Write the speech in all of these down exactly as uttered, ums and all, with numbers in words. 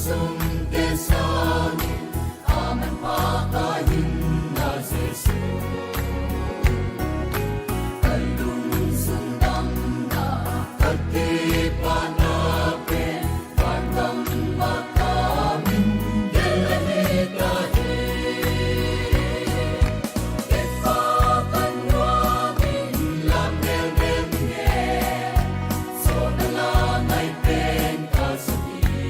Sungte sangin a manpha ka hi a Jesu. Ka lungsim damna, ka kipahna pen, vantung makamin gelh ahi ta hi. Kei kha ka nuam in lam neu neu nge, sawt a la ngai pen ka suk hi.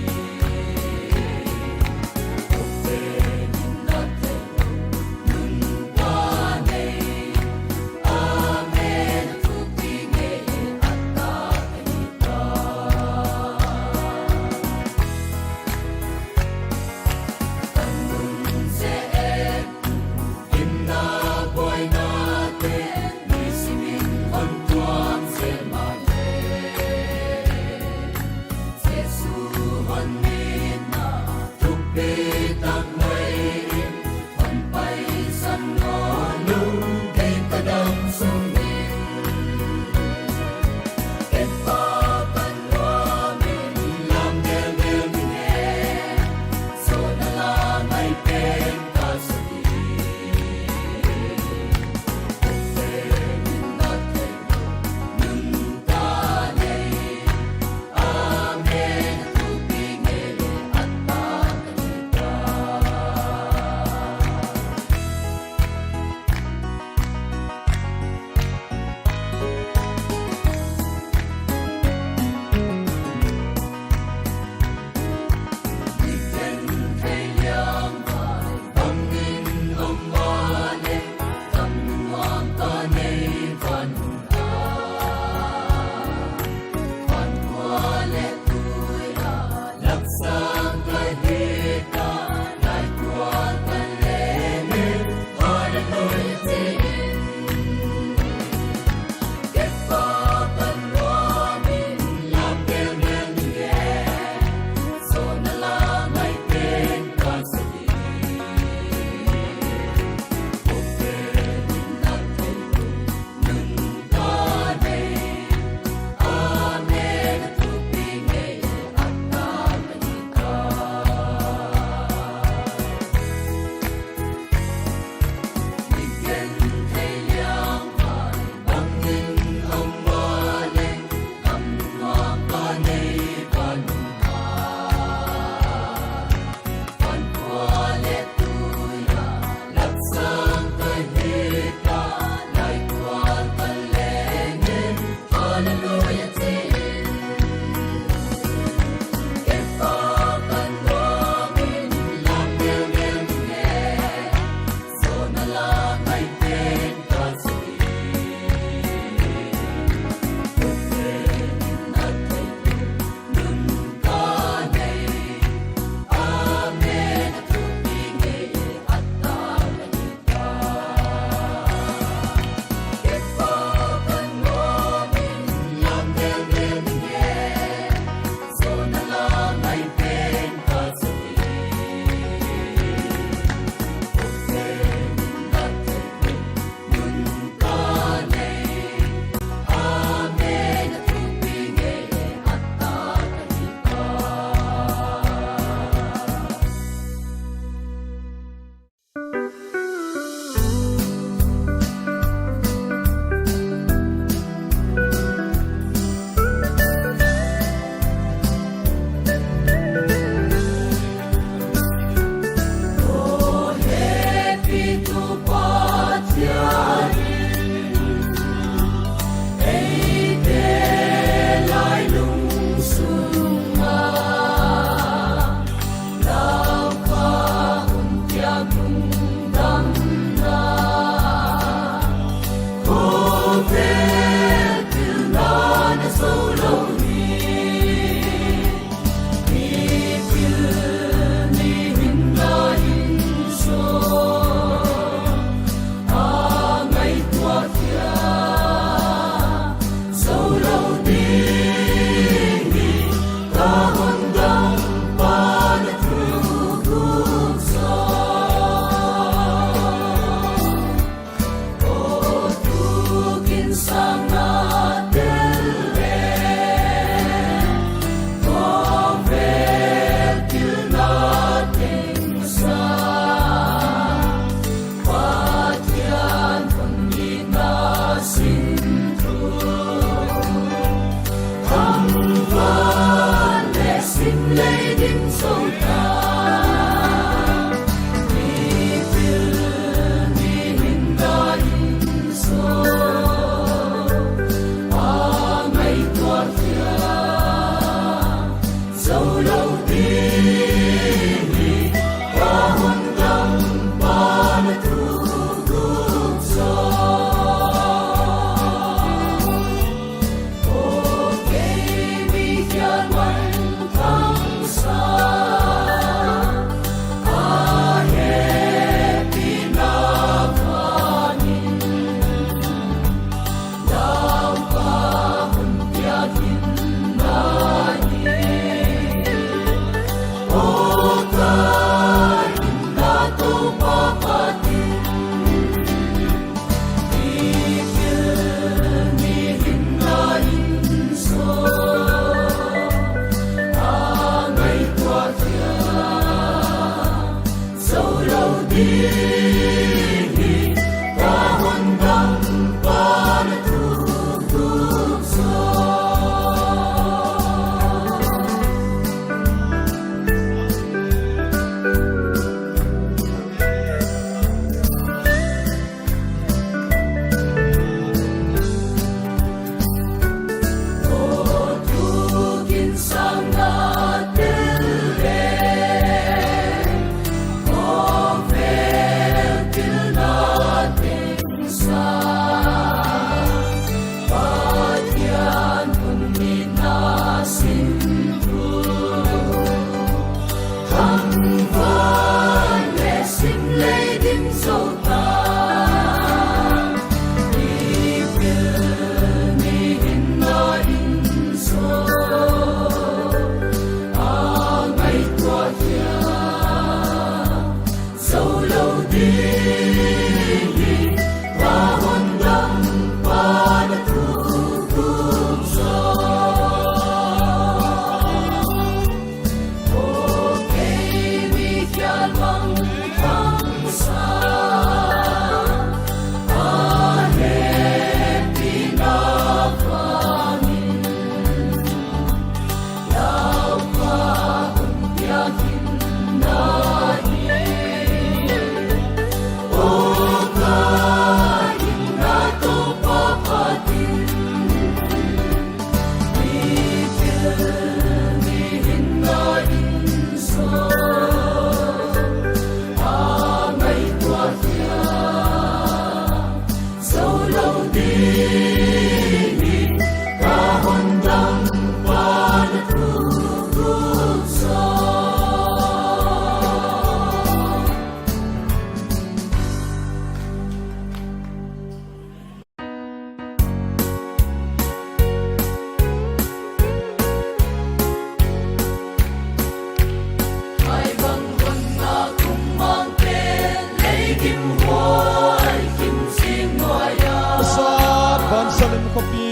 Sat Vansalem khopi,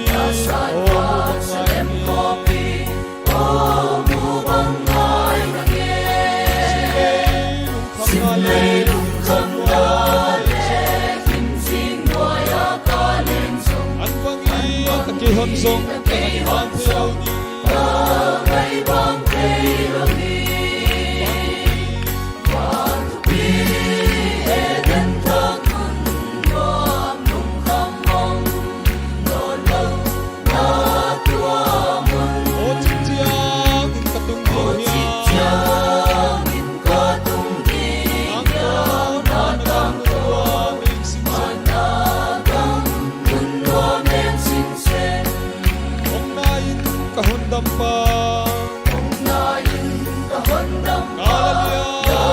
o mu bang ngai, an bang i ka kei hon zong ka kei hon zong. Ka hon dam pa. Hallelujah.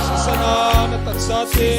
Sisan a na tatsate.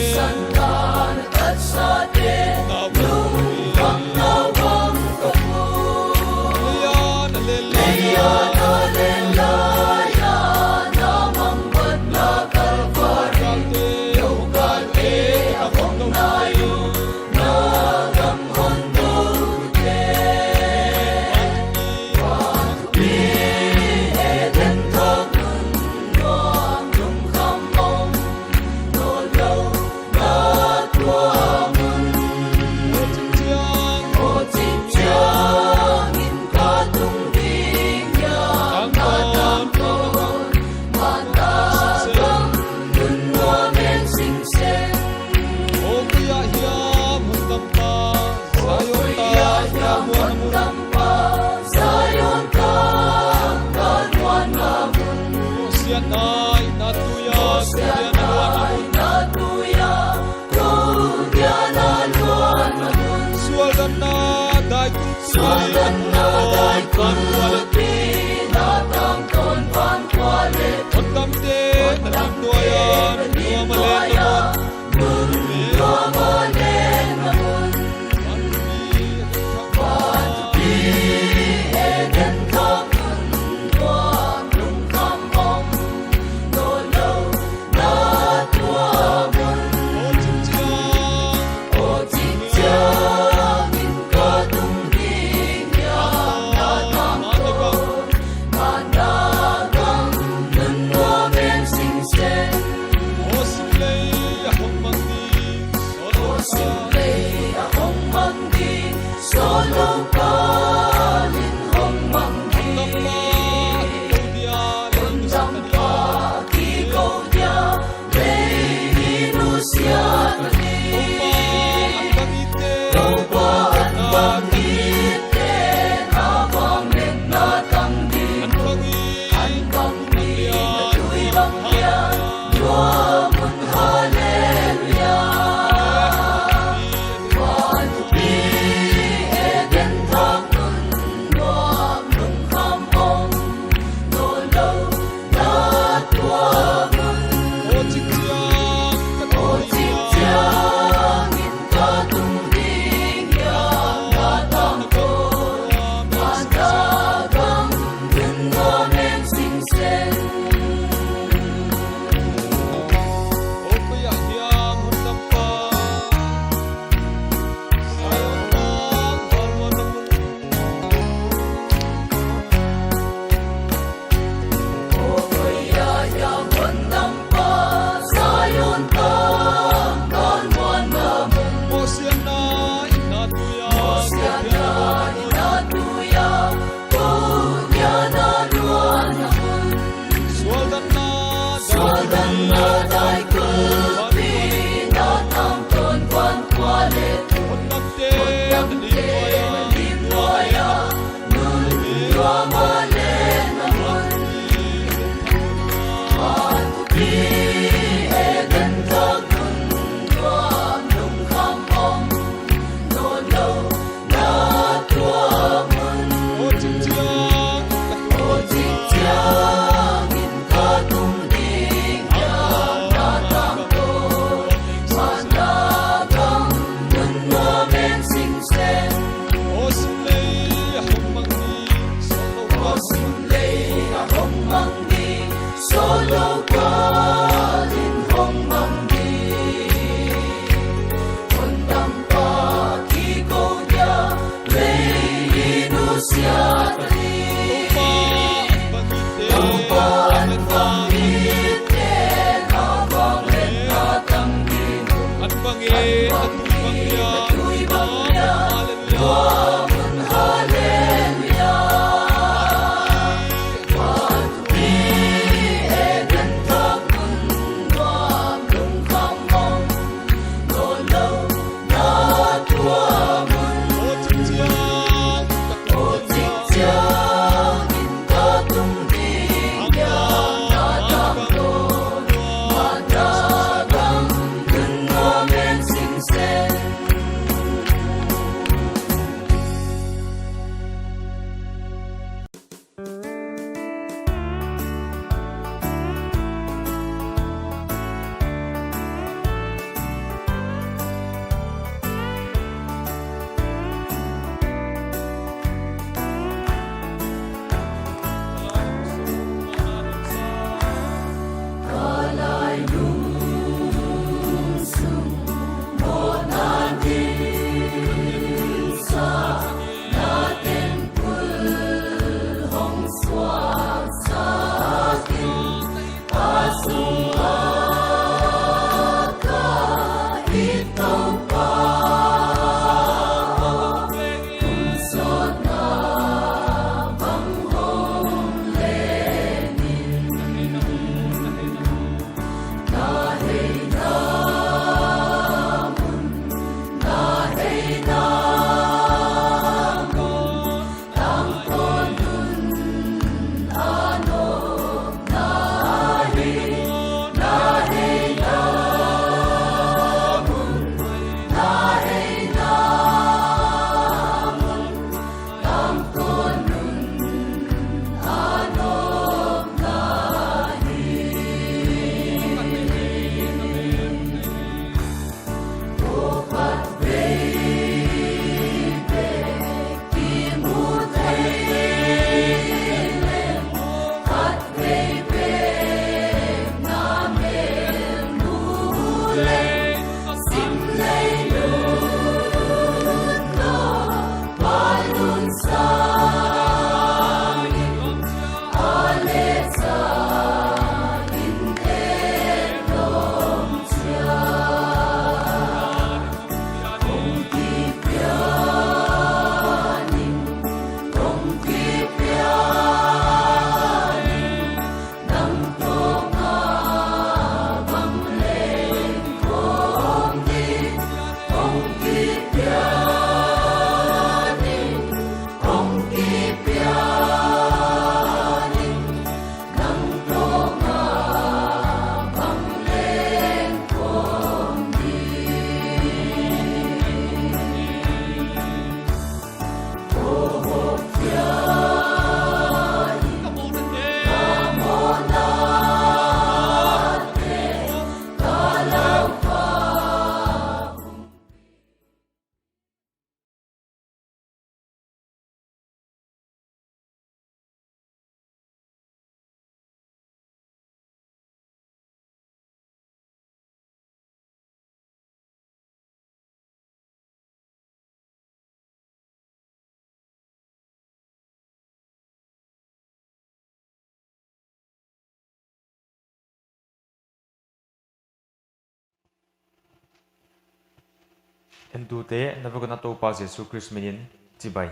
Entute, na vek un a Toupa Jesu Khrist minin chibai.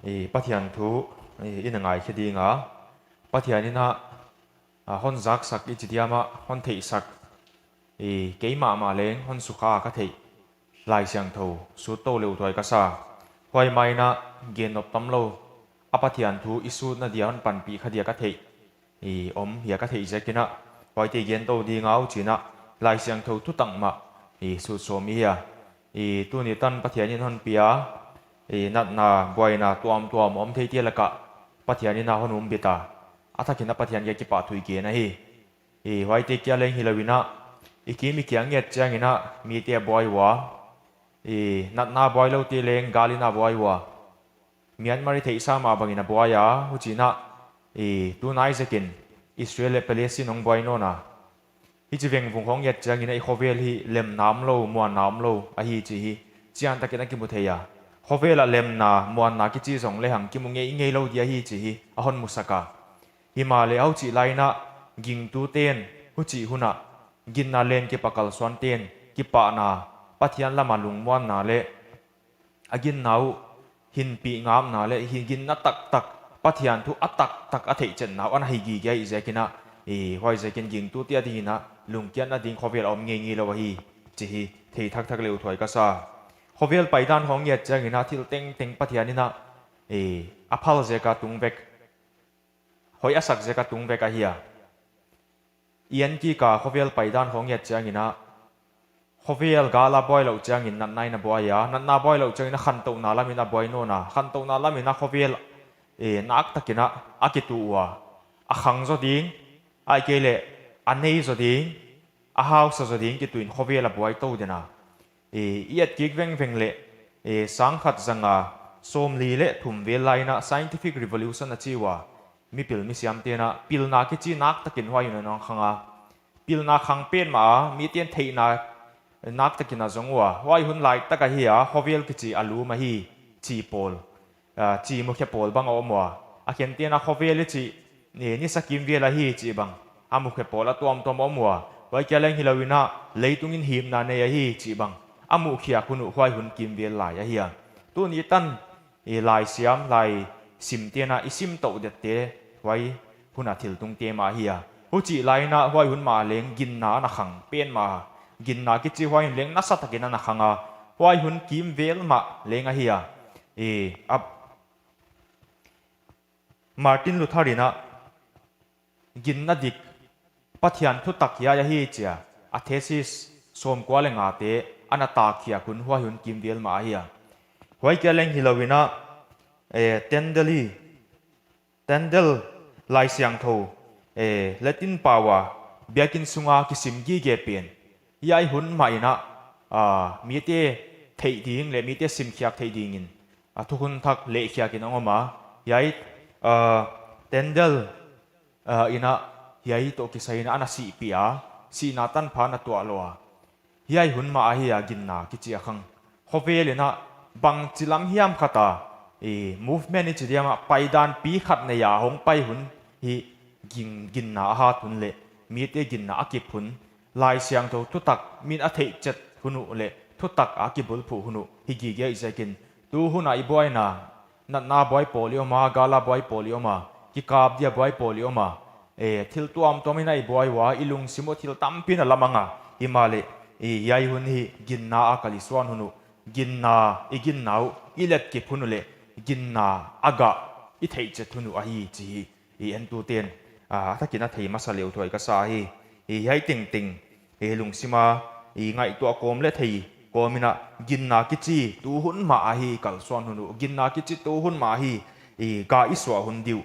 I Pathian thu, i, i na ngaikhe ding a. Pathian in a, a, hon zaksak i chi diam a, hon theihsak. I, keimah mah leng, hon sukha ka theih. Laisiangthou sut tou le uh thuai ka sa. Huai mah in a gen nop tamlou a Pathian thu i sutna dia hon panpih kha dia ka theih i om hia ka theih ziakin a, huaite gen tou ding a, huchiin a Laisiangthou thutak mah i sut sawm i hi a. I tuni tan Pathian in hon pia i natna buaina tuamtuam omtheite laka Pathian in a hon umbit a, a thakin a Pathian kiang kipahthu i gen ahi. I huaite kia leng hilou in a, i kim i kiang nget chiangin a mite a buai ua, i natna buailoute leng gal in a buai ua. Myanmar i theihsa mah bangin a buai a, huchiin a, i tunai zekin Israel le Palestine hong buai nawn a. Hichi vengvung hong et chiangin a i khovel hi lemna omlou, muanna omlou ahi chih hi chiantakin a kimu thei a. Khovel ah lemna, muanna kichi zong lehang kimu ngeingei lou di ahi chih hi a hon musak a. Himahleh huchih lai in a gingtute'n huchih hun ah ginna len kipakalsuante'n kipahna, Pathian lama lungmuanna le a ginna uh hinpih ngamna le hi ginna taktak, Pathian thu a taktak a theihchetna uh ana hi gige ahih ziakin a, i huaiziakin gingtute adingin a lungkiatna ding khovel a om ngeingei lou ahi chih hi thei thakthak le uh thuai ka sa. Khovel paidan hong et chiangin a thil tengteng Pathian in a, i a phal ziak a tung vek, hoih a sak ziak a tung vek ahi a. I en kik a khovel paidan hong et chiangin a, khovel gal a buai louh chiangin natna in a buai a, natna buai louh chiangin a khantouhna lamin a buai nawn a, khantouhna lamin a khovel, e, naktakin a, a kitu ua, a khang zaw ding, ahihkeileh a nei zaw ding, a hausa zaw ding kituin khovel a buai tou den a. E, i et kik vengveng leh, e, sangkhat zanga sawmli leh thum vel lai in a scientific revolution a chi ua, mipil misiamte'n a pilna kichi naktakin huai hun a hong khang a. Pilna khang petmah a, mite'n theihna naktakin a zong ua. Huai hun laitak ahi a, khovel kichi a lum ahi, chi pawl, a, chi mukhe pawl bang a om ua. A khente'n a khovel i chih, ni, nisa kimvel ahi chih bang a mukhe pawl a tuamtuam a om ua. Huai kia leng hilou in a, leitungin himna nei ahi chih bang a muhkhiak hun uh huai hun kimvel lai ahi a. Tuni tan, i laisiam, laisimte'n a i sim tou dette, huai hun a thiltungte mah ahi a. Huchih lai in a huai hun mah leng ginna ana khang petmah a. Ginna kichi huai hun leng nasatakin ana khang a. Huai hun kimvel mah leng ahi a. I, a, Martin Luther in a ginna dik, Pathian thutak hiai ahi chia, a thesis sawmkua leh ngate ana takkhiak hun huai hun kimvel mah ahi a. Huai kia leng hilou in a, e, Tyndale, Tyndale Laisiangthou, e, Latin pau a biakin sunga kisim gige pen. Hiai hun mah in a, a, mite theih ding leh mite simkhiak theih dingin, a, thukhun thak lehkhiakin a om a. Hiai, a, Tyndale, a, in a, hiai toh kisai in a ana sihpih a, sihna tanpha ana tuah lou a. Hiai hun mah ahi a ginna kichi a khang. Khovel in a bangchi lam hiam khat a, i, movement i chi diam a, paidanpi khat nei a hong pai hun hi ging, ginna a hat hun leh mite ginna a kip hun, Laisiangthou thutak min a theihchet hun uh leh thutak a kibulphuh hun uh hi gige ahih ziakin, tu hun a i buaina, natna buai pawl i om a, gal a buai pawl i om a, kikap dia buai pawl i om a, e, thil tuamtuam in a i buai ua, i lungsim uh thil tampi in a lamang a. Himahleh, i, hiai hun hi ginna a kalsuan hun uh, ginna, i ginna uh i letkip hun uh leh ginna a gah i theihchet hun uh ahi chih hi i entute'n, a, a thakin a thei masa le uh thuai ka sa hi. I, hiai tengteng, i, lungsima, i, ngaihtuah kawm leh thei kawm in a ginna kichi tu hun mah ahi kalsuan hun uh, ginna kichi tu hun mah ahi, i, gah i suah hun di uh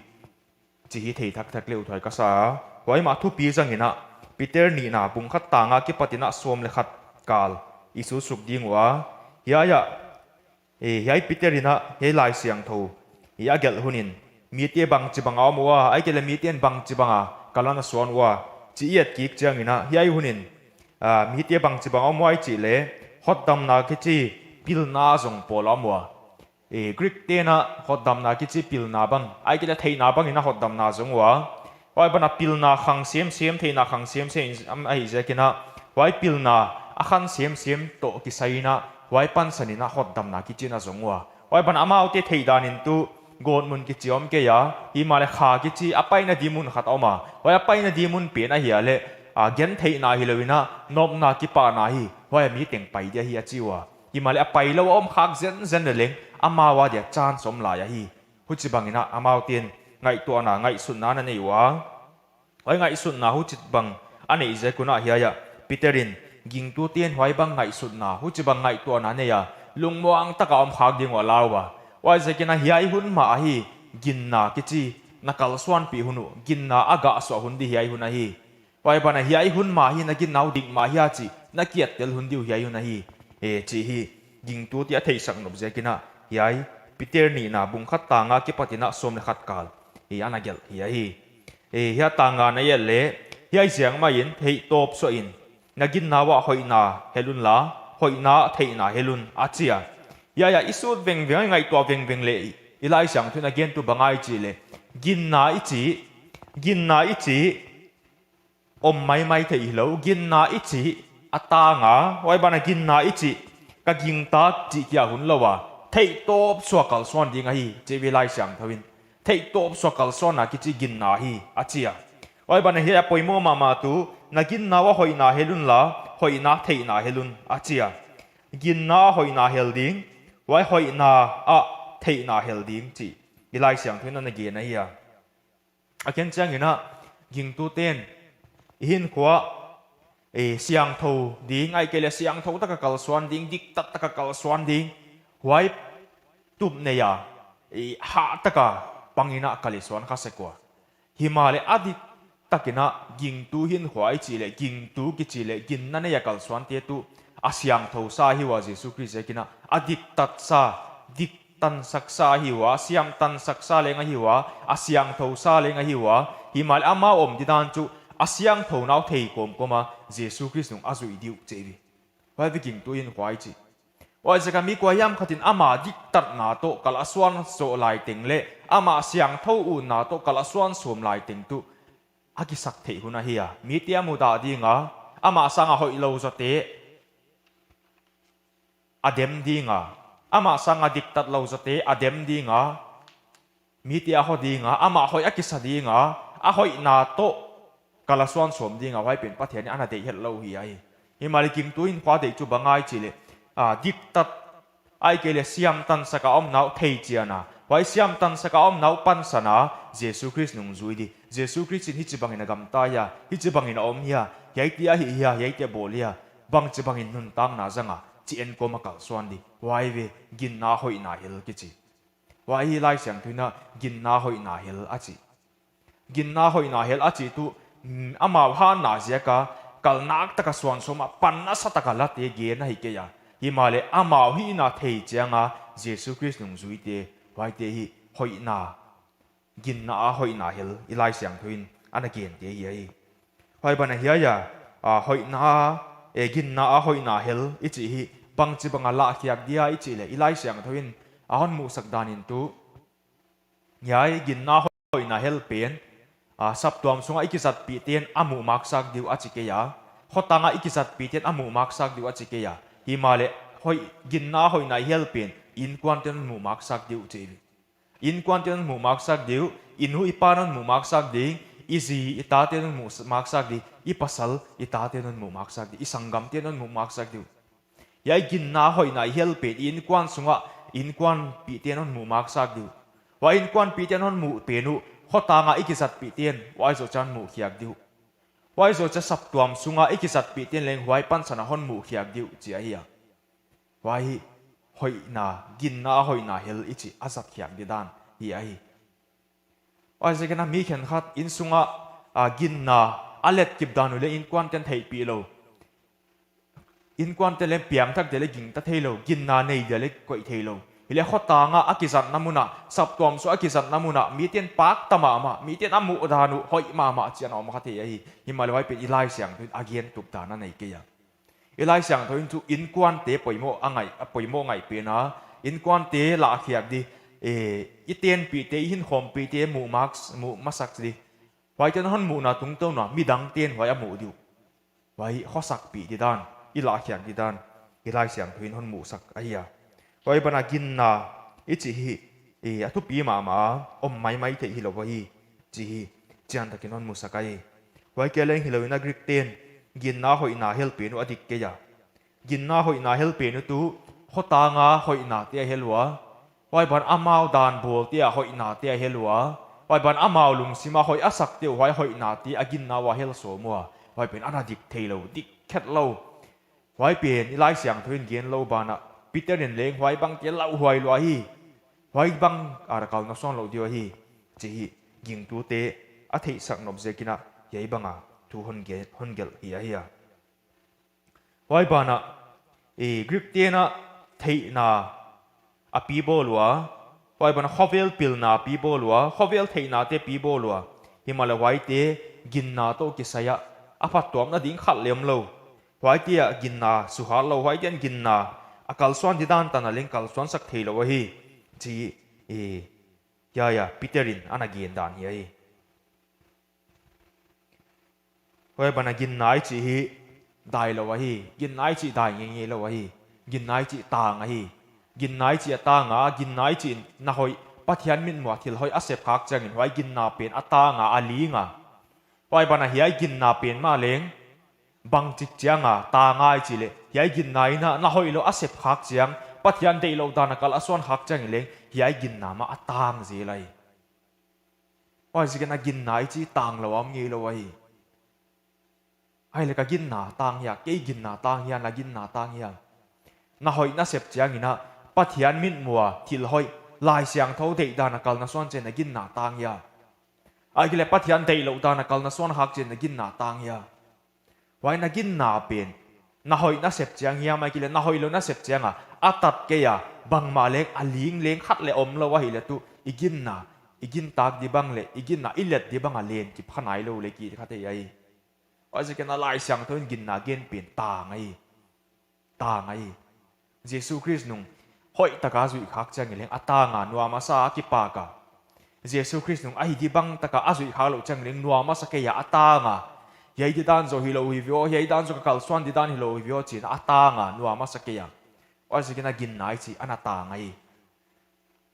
chih hi thei thakthak le uh thuai ka sa. Huai mah thupi zangin a, Peter nihna bung khat tang a kipat in a sawm leh khat kal i sutsuk ding ua. Hiai a, e, hiai Peter in a, hiai Laisiangthou, i, a gelh hun in, mite bangchibang a om ua, ahihkeileh mite'n bangchibang a kal ana suan ua, chih i et kik chiangin a, hiai hun in, a, mite bangchibang a om ua i chih leh, hotdamna kichi pilna zong pawl a om ua. E, Greek te'n a hotdamna kichi pilna bang, ahihkeileh theihna bangin a hotdamna zong ua. Huai ban a pilna khang semsem, theihna khang semsem in, am, ahih ziakin a, huai pilna a khan semsem toh kisai in a, huai pansan in a hotdamna kichi in a zong ua. Huai ban a amaute theihdan in tu gawtmun kichi om kei a, himahleh kha kichi a paina di mun khat a om a. Huai a paina di mun pen ahih leh, a, gentheihna hilou in a, nopna kipahna hi, huai a mi teng pai dia hi a chi ua. Himahleh a pailou a om khak zenzen leleng, amau adia chance om lai ahi. Huchibangin a, amaute'n ngaihtuahna, ngaihsutna ana nei ua. Huai ngaihsutna huchibang a neih ziak un a hiai a, Peter in, gingtute'n huaibang ngaihsutna, huchibang ngaihtuahna nei a, lungmuang taka om khak ding uh a lau a. Huaiziakin a hiai hun mah ahi, ginna kichi, na kalsuanpih hun uh, ginna a gahsuah hun di hiai hun ahi. Huai banah hiai hun mah hi na ginna uh dik mah hia chih, na kiattel hun di uh hiai hun ahi. E, chih hi, gingtute a theihsak nop ziakin a, hiai, Peter nihna bung khat tang nga akipatin a sawm leh khat kal. Hi, ana gelh hi ahi. E, hiai tang nga na et leh, hiai ziak mah in, theihtawp suahin, na ginna uah hoihna hel unla, hoihna theihna hel un, a chi a. Hiai a i sut vengveng, i ngaihtuah vengveng leh, i Laisiangthou in a gen tuh bang ahia i chih leh, ginna i chih, ginna i chih, om maimai thei hilou, ginna i chih a tang a, huai banah ginna i chih, ka gingta chih kia hun lou a, theihtawp suah kalsuan ding ahi, chi ve Laisiangthou in. Theihtawp suah kalsuanna kichi ginna hi, a chi a. Huai banah hiai a poimoh mahmah tuh, na ginna uah hoihna hel unla, hoihna theihna hel un, a chi a. Ginna a hoihna hel ding, huai hoihna a theihna hel ding chih, i Laisiangthou in ana gen ahi a. A khen chiangin a, gingtute'n, i hinkhua, e, siangthou ding, ahihkeileh siangthou taka kalsuan ding, diktat taka kalsuan ding, huai tup nei a, e, hah taka pangin a kal i suan kha sek ua. Himahleh a diktakin a gingtu hinkhua i chih leh, gingtu kichi leh, ginna nei a kalsuante tuh, a siangthou sa ahi ua Jesu Khrist ziakin a, a diktat sa, dik tansak sa ahi ua, a siam tansak sa leng ahi ua, a siangthou sa leng ahi ua, himahleh amau om didan tuh, a siangthou nau thei kawmkawm a, Jesu Khrist nung a zuih di uh chi ve. Huai ve gingtu hinkhua i chih. Huaiziakin mi kuahiam khatin ama diktatna toh kal a suan sawm lai teng leh, ama siangthou utna toh kal a suan sawm lai teng tuh, a kisak theih hun ahi a. Mite a mudah ding a, ama sanga hoihlou zawte a dem ding a, ama sanga diktat lou zawte a dem ding a, mite a hoih ding a, ama hoih a kisa ding a, a hoihna toh kal a suan sawm ding a, huai pen Pathian in ana deih hetlou hi ahi. Himahleh gingtu hinkhua deih tuh bang ahia i chih leh, a, diktat ahihkeileh siam tansak a omna uh theichian a, huai siam tansak a omna uh pansan a, Jesu Khrist nung zui di. Jesu Khrist in hichibangin a gamta hia, hichibangin a om hia, hiaite a hih hia, hiaite a bawl hia, bangchibangin nuntakna zang a, chih en kawm a kalsuan di. Huai ve, ginna hoihna hel kichi. Huai hi Laisiangthou in a ginna hoihna hel a chi. Ginna hoihna hel a chih tuh, mm, amau hatna ziak a, kal nak taka suan sawm a, pan nasa taka late gen ahi kei a. Himahleh amau hihna thei chiang a, Jesu Khrist nung zuite, huaite hi hoihna, ginna a hoihna hel, i Laisiangthou in ana gente hi ahi. Huai banah hiai a, a, hoihna, e, ginna a hoihna hel, i chih hi, bangchibang a lahkhiak dia i chih leh, i Laisiangthou in, a hon muhsak dan in tuh, hiai ginna hoihna hel pen, a, saptuam sunga i kizatpihten a muh maksak di uh a chi kei a. Khotanga i kizatpihten a muh maksak di uh a chi kei a. Himahleh, hoih, ginna hoihna hel pen, innkuanten a muh maksak di uh chi. Innkuanten a muh maksak di uh, i nu i pa'n a muh maksak di, i zi i taten a muh maksak di, i pasal i taten a muh maksak di, i sanggamten a muh maksak di uh. Hiai ginna hoihna hel pen, innkuan sunga, innkuanpihten a muh maksak di uh. Huai innkuanpihten a muh pen uh, khotanga i kizatpihten, huai zoh chiang muh khiak di uh. Huai zoh chiang saptuam sunga i kizatpihten leng huai pansan a hon muh khiak di uh, chi ahi a. Huai hi, hoihna, ginna hoihna hel i chih a zat khiak didan, hi ahi. Huaiziakin a mi khenkhat inn sunga, a, ginna a letkip dan uh leh innkuanten theihpih lou. Innkuante leng piangthak dia leh gingta theilou, ginna nei dia leh koih theilou. Hileh khotanga a kizatna mun a, saptuam sunga a kizatna mun a, miten pakta mahmah, miten a muh dan uh hoih mahmah chi'n a om kha thei ahi. Himahleh huai pen i Laisiangthou in a gen tup dan a nei kei a. I Laisiangthou in tuh innkuante poimoh a ngaih, a poimoh ngaih pen a, innkuante lahkhiak di, e, i tenpihte, i hinkhawmpihte muh mak, muh masak di. Huaite'n hon muhna tungtawn a, midangte'n huai a muh di uh. Huai khosakpih didan, i lahkhiak didan, i Laisiangthou in hon muhsak ahi a. Huai banah ginna i chih hi, i a thupi mahmah a, om maimai thei hilou ahi, chih hi, chiantakin hon musak ahi. Huai kia leng hilou in a Greek ten, ginna hoihna hel pen uh a dik kei a. Ginna hoihna hel pen uh tuh, khotang a hoihnate a hel ua, huai ban amau dan bawlte a hoihnate a hel ua, huai ban amau lungsim a hoih a sakte uh huai hoihnate a ginna ua hel sawm ua, huai pen ana dik theilou, dik khetlou. Huai pen i Laisiangthou in gen lou banah Peter in leng huai bangte lauhuai lua hi. Huai bang a kalna sawn lou diu ahi, chih gingtute a theihsak nop ziakin hiai bang a thu hon gelh, hon gelh hi ahi a. Huai banah, eh, Greek te'n theihna a pi bawl ua, huai banah khovel pilna a pi bawl ua, khovel theihnate pi bawl ua. Himahleh huaite ginna toh kisai a, a phattuamna ding khat leng omlou. Huaite a ginna suhat lou, huaite'n ginna a kalsuan didan tan a leng kalsuansak theilou ahi, chih, eh, hiai Peter in ana gen dan hi ahi. Huai banah ginna i chih hi dai lou ahi, ginna i chih dai ngeingei lou ahi, ginna i chih tang ahi. Ginna i chih a tang a, ginna i chih na hoih, Pathian mitmuh a thil hoih a sep khak chiangin huai ginna pen a tang a, a ling a. Huai banah hiai ginna pen mah leng bangchik chiang a tang a i chih leh, hiai ginna in na hoihlou a sep khak chiang, Pathian deihlouh dan a kal a suan khak chiangin leng hiai ginna mah a tang zel ahi. Huaiziakin ginna i chih tanglou a om ngeilou ahi. Ahihleh ka ginna tang hia, kei ginna tang hia, na ginna tang hia? Na hoih na sep chiangin Pathian mitmuh a thil hoih, Laisiangthou deihdan a kal na suan chiangin na ginna tang hia? Ahihkeileh Pathian deihlouh dan a kal na suan khak chiangin na ginna tang hia? Huai na ginna pen na hoih na sep chiang hiam, ahihkeileh na hoihlou na sep chiang a, a tat kei a, bangmah leng a ling leng khat leng omlou ahihleh tuh i ginna, i gintak di bang leh i ginna i let di bang a len kipha nailou leh kikha thei ahi. Huaiziakin Laisiangthou in ginna gen pen tang ahi. Tang ahi. Jesu Khrist nung hoihtaka zuih khak chiangin leng a tang a, nuam a sa a, kipak a. Jesu Khrist nung a hi di bangtaka a zuih khak louh chiangin leng nuam a sa kei a, a tang a. Hiai didan zaw hilou hi ve aw, hiai dan zaw ka kalsuan didan hilou hi ve aw chiin a tang a, nuam a sa kei a. Huaiziakin ginna i chih ana tang ahi.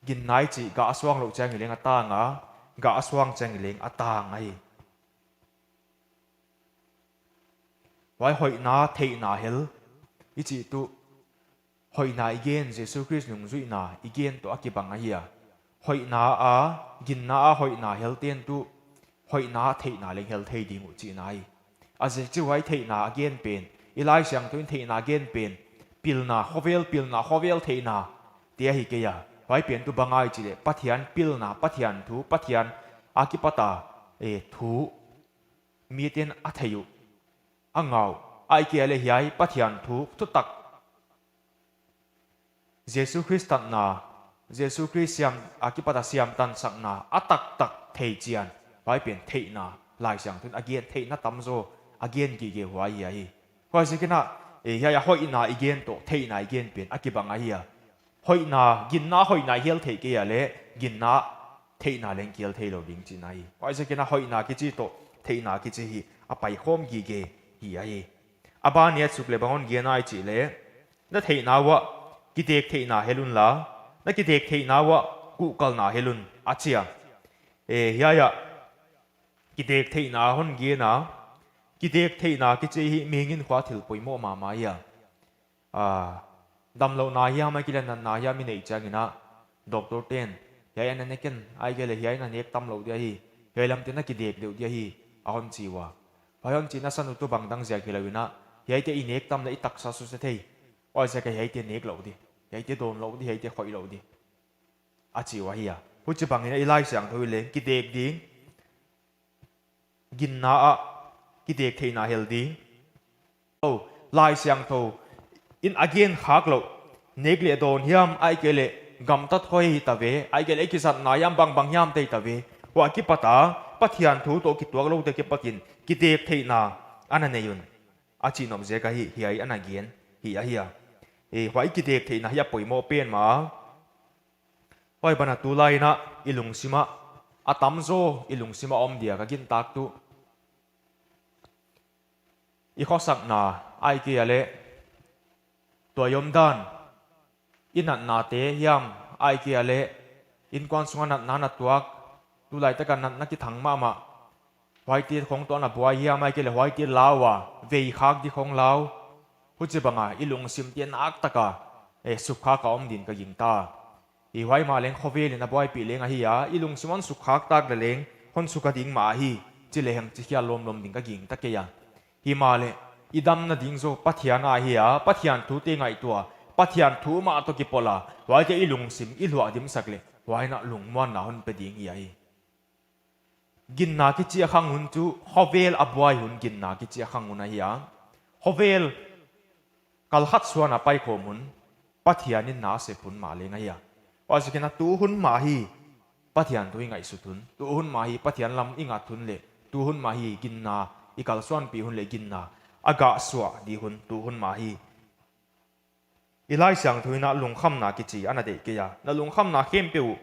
Ginna i chih gah a suang louh chiangin leng a tang a, gah a suang chiangin leng a tang ahi. Huai hoihna, theihna hel i chih tuh, hoihna i gen, Jesu Khrist nungzuihna i gen toh a kibang ahi a. Hoihna a, ginna a hoihna helte'n tuh, hoihna a theihna leng hel thei ding uh chihna ahi. A ziak chu huai theihna a gen pen, i Laisiangthou in theihna a gen pen, pilna, khovel pilna, khovel theihna te ahi kei a. Huai pen tuh bang ahia i chih leh, Pathian pilna, Pathian thu, Pathian a kipat a, eh, thu, mite'n a thei uh, a ngah uh, ahihkeileh hiai Pathian thu, thutak, Jesu Khrist tatna, Jesu Khrist siam, a kipat a siam tansakna a taktak thei chian, huai pen theihna, Laisiangthou in a gen theihna tamzaw a gen gige huai ahi. Huaiziakin, eh, hiai a hoihna i gen toh theihna i gen pen a kibang ahi a. Hoihna, ginna hoihna i hel theih kei a leh, ginna theihna leng kihel theilou ding chihna ahi. Huaiziakin hoihna kichi toh theihna kichi hi a paikhawm gige hi ahi. A ban a suk leh bang hon gen ahia i chih leh, na theihna uah kidek theihna hel unla, na kidek theihna uah kuhkalna hel un, a chi a. Eh, hiai a kidek theihna hon gen a, kidek theihna kichi hi mihing hinkhua thil poimoh mahmah ahi a. Ah, damlouhna hiam ahihkeileh natna hiam i neih chiangin, doctor te'n, hiai ana ne ken, ahihkeileh hiai na nek tam lou dia hi, hiai lamte'n na kidek deuh dia hi, a hon chi ua. Huai hon chihna san uh tuh bangdang ziak hilou in, hiaite i nek tam leh i taksa suse thei. Huaiziakin hiaite nek lou di, hiaite dawn lou di, hiaite khoih lou di, a chi uh ahi a. Huchibangin i Laisiangthou in leng kidek ding, ginna ah kidek theihna hel ding. Oh, Laisiangthou in a gen khak louh, nek leh dawn hiam ahihkeileh gamtat khoih hi ta ve, ahihkeileh i kizatna hiam bangbang hiam te hi ta ve, huai a kipat a Pathian thu toh kituak loute kipat in kidek theihna ana nei un, a chih nop ziak ahi, hiai ana gen hi ahi a. Eh, huai kidek theihna hi a poimoh pen mah. Huai ban ah tulai in i lungsim ah, a tamzaw i lungsim ah om dia ka gintak tuh, i khosakna ahihkeileh, tua i omdan, i natnate hiam ahihkeileh, innkuan sung a natna na tuak, tulaitak a natna kithang mahmah, huaite khong toh na buai hiam ahihkeileh, huaite lau a vei khak di khong lau. Huchibang a i lungsimte naktak a eh, sukha ka om din ka gingta. I huai mah leng khovel in a buaipih leng ahi a, i lungsim hon sukha tak leh leng hon sukha ding mah ahi, chi lehang chi khial lawmlawm ding ka gingta kei a. Himahleh, i damna ding zaw Pathian ahi a, Pathian thute ngaihtuah, Pathian thu mah toh kipawl a, huaite i lungsim i luah dimsak leh, huai in a lungmuanna hon pe ding hi ahi. Ginna kichi a khang hun chu, khovel a buai hun ginna kichi a khang hun ahi a. Khovel kal khat suan a paikhawm hun, Pathian in na sep hun mah leng ahi a. Huaiziakin a tu hun mah hi, Pathian thu i ngaihsut hun. Tu hun mah hi, Pathian lam i ngat hun leh, tu hun mah hi, ginna i kalsuanpih hun leh ginna a gah suah di hun, tu hun mah hi. I Laisiangthou in a lungkhamna kichi ana deih kei a. Na lungkhamna khempeuh uh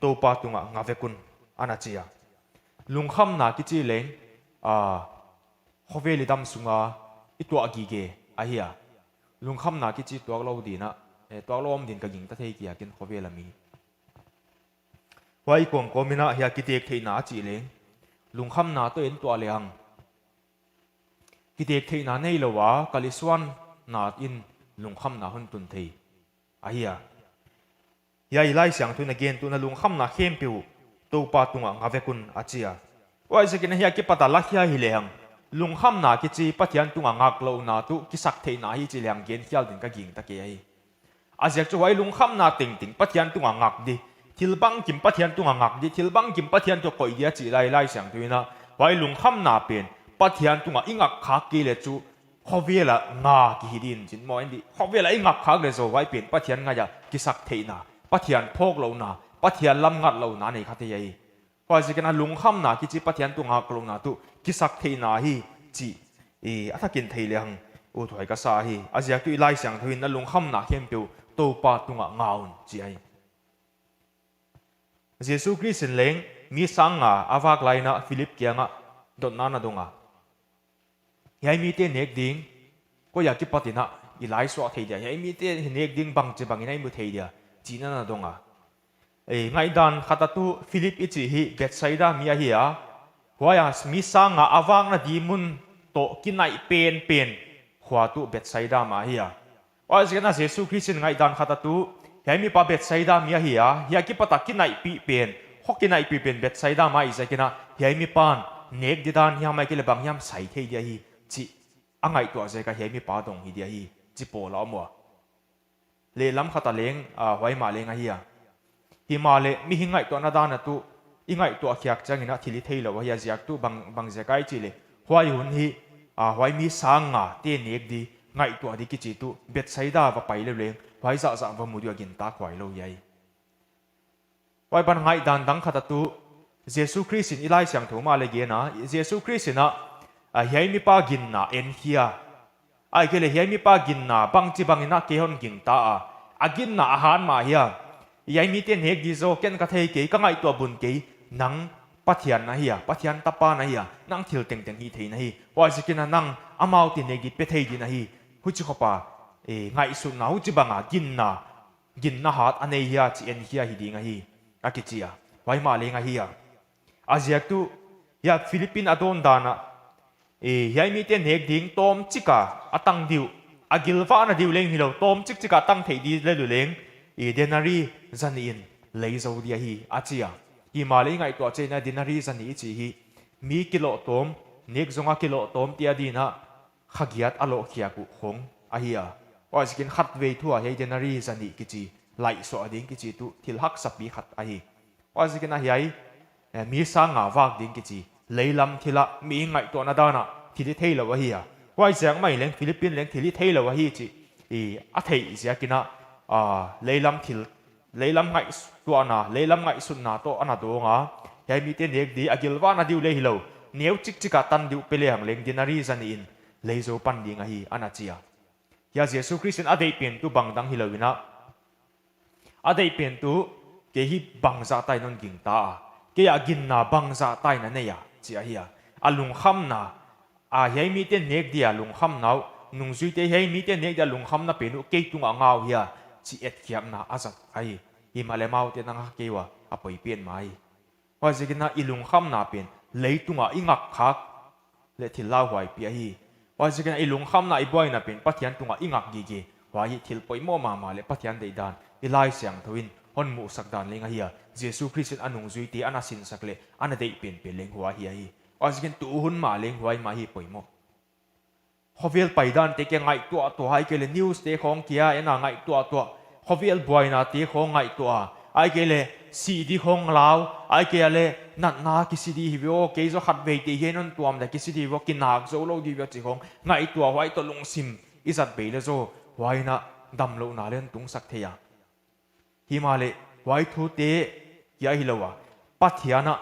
Toupa tungah nga vek un, ana chi a. Lungkhamna kichi leng, ah, khovel i dam sunga i tuah gige ahi a. Lungkhamna kichi tuak lou din a, eh, tuak lou om din ka gingta thei kei a, ken khovel a mi. Huai kawmkawm in a hiai kitektheihna a chih leng, lungkhamna toh en tuah lehang, kitektheihna neilou a kal i suanna in lungkhamna hon tun thei ahi a. Hiai i Laisiangthou in a gen tuh, na lungkhamna khempeuh uh Toupa tungah nga vek un, a chi a. Huaiziakin a hiai kipat a la khia hi lehang, lungkhamna kichi Pathian tungah ngaklouhna tuh kisaktheihna hi chi lehang gen khial din ka gingta kei ahi. A ziak chu huai lungkhamna tengteng Pathian tungah ngak di, thil bangkim Pathian tungah ngak di, thil bangkim Pathian tungah koih di a chih lai Laisiangthou in a, huai lungkhamna pen Pathian tungah i ngak khak kei leh chu khovel a nga kihi din chin maw, en di. Khovel a i ngak khak leh zaw huai pen Pathian ngaih a kisaktheihna, Pathian phawklouhna, Pathian lam ngatlouhna nei kha thei ahi. Huaiziakin a lungkhamna kichi Pathian tungah ngaklouhna tuh kisaktheihna hi chih, eh, a thakin thei lehang uthuai ka sa hi. A ziak tuh i Laisiangthou in na lungkhamna khempeuh Toupa tungah nga un, chi ahi. Jesu Khrist in leng mi sang nga a vak lai in a Philip kiangah dotna ana dong a. Hiai mite nek ding, koi a kipat in a i laisuah thei dia, hiai mite nek ding bangchibang in a i mu thei dia, chi'n ana dong a. Eh, ngaihdan khat a tuh Philip i chih hi Bethsaida mi ahi a. Huai a mi sang nga a vakna di mun toh kinaih penpen khua tuh Bethsaida mah ahi a. Huaiziakin a Jesu Khrist in ngaihdan khat a tuh, hiai mipa Bethsaida mi ahi a, hiai kipat a kinaihpih pen, kho kinaihpih pen Bethsaida mah ahih ziakin a, hiai mipa'n nek di dan hiam ahihkeileh bang hiam sai thei di ahi, chih a ngaihtuah ziak a hiai mipa dong hi di ahi, chi pawl a om ua. Lehlam khat a leng, ah, huai mah leng ahi a. Himahleh mihing ngaihtuahna dan a tuh, i ngaihtuah khiak chiangin a thil i theilou ahi a, ziak tuh bang, bang ziak ahia i chih leh, huai hun hi, ah, huai mi sang nga te nek di, ngaihtuah di kichi tuh Bethsaida va pai leh leng, huai zahzah va mu di a gintak huai lou hi ahi. Huai ban ngaihdan dang khat a tuh, Jesu Khrist in i Laisiangthou mah leh gen a, Jesu Khrist in a, ah, hiai mipa ginna en hi a. Ahihkeileh hiai mipa ginna bangchibang in a kei hon gingta a. A ginna a han mah hi a. Hiai mite nek di zaw ken ka thei kei, ka ngaihtuah bun kei, nang Pathian na hi a, Pathian tapa na hi a, nang thil tengteng hih theih na hi. Huaiziakin a nang amaute nek di pe thei di na hi. Huchi khop a, eh, ngaihsutna, huchibang a ginna, ginna hat a nei hi a, chih en hi a hi ding ahi, a kichi a. Huai mah leng ahi a. A ziak tuh, hiai Philip in a dawn dan a, eh, hiai mite nek ding tawmchik a a tang di uh, a gilvahna di uh leng hilou, tawmchik chik a tang theih di lel uh leng, eh, denari zanih in lei zou di ahi, a chi a. Himahleh i ngaihtuah chiangin a denari zanih i chih hi, mi kilohtawm, nek zong a kilohtawm te adin a, kha giat a lohkhiak uh khong ahi a. Huaiziakin khatvei thu a hiai denari zanih kichi, laihsuah ding kichi tuh thil haksa pi khat ahi. Huaiziakin a hiai, eh, mi sang nga vak ding kichi, leilam thil a, mi ngaihtuahna dan a thil i theilou ahi a. Huaiziak mah in leng Philip in leng thil i theilou ahi chih, i, a theih ziakin a, ah, leilam thil, leilam ngaihtuahna, leilam ngaihsutna toh ana dawng a, hiai mite nek di, a gilvahna di uh leng hilou, neu chikchik a tan di uh pe lehang leng denari zanih in lei zou pan ding ahi, ana chi a. Hiai Jesu Khrist in a deih pen tuh bangdang hilou in a, a deih pen tuh kei hi bangzah tai non gingta a, kei a ginna bangzah tai na nei a, chi ahi a. A lungkhamna, a hiai mite nek di a lungkhamna uh, nungzuite hiai mite nek di a lungkhamna pen uh kei tungah nga uh hia, chih etkhiakna a zat ahi. Himahleh amaute nang a kei ua, a poi pen mah ahi. Huaiziakin a i lungkhamna pen, leitung a i ngak khak leh thil lauhuai pi ahi. Huaiziakin a i lungkhamna i buaina pen, Pathian tungah i ngak gige. Huai hi thil poimoh mahmah leh Pathian deihdan i Laisiangthou in hon muhsak dan leng ahi a. Jesu Khrist in a nungzuite ana sinsak leh ana deih penpen leng huai hi ahi. Huaiziakin tu hun mah leng huai mah hi poimoh. Khovel paidante kia ngaihtuah tuah, ahihkeileh news te khong kia en a ngaihtuah tuah. Khovel buainate khong ngaihtuah a, ahihkeileh sih di khong lau, ahihkeileh natna kisi di hi ve aw, kei zaw khatvei te hiai non tuam dia kisi di ve aw, kinak zou lou di ve aw chih khong ngaihtuah, huai toh lungsim i zat bei leh zaw, huai in a damlouhna leng tungsak thei a. Himahleh huai thute kia hilou a, Pathian a,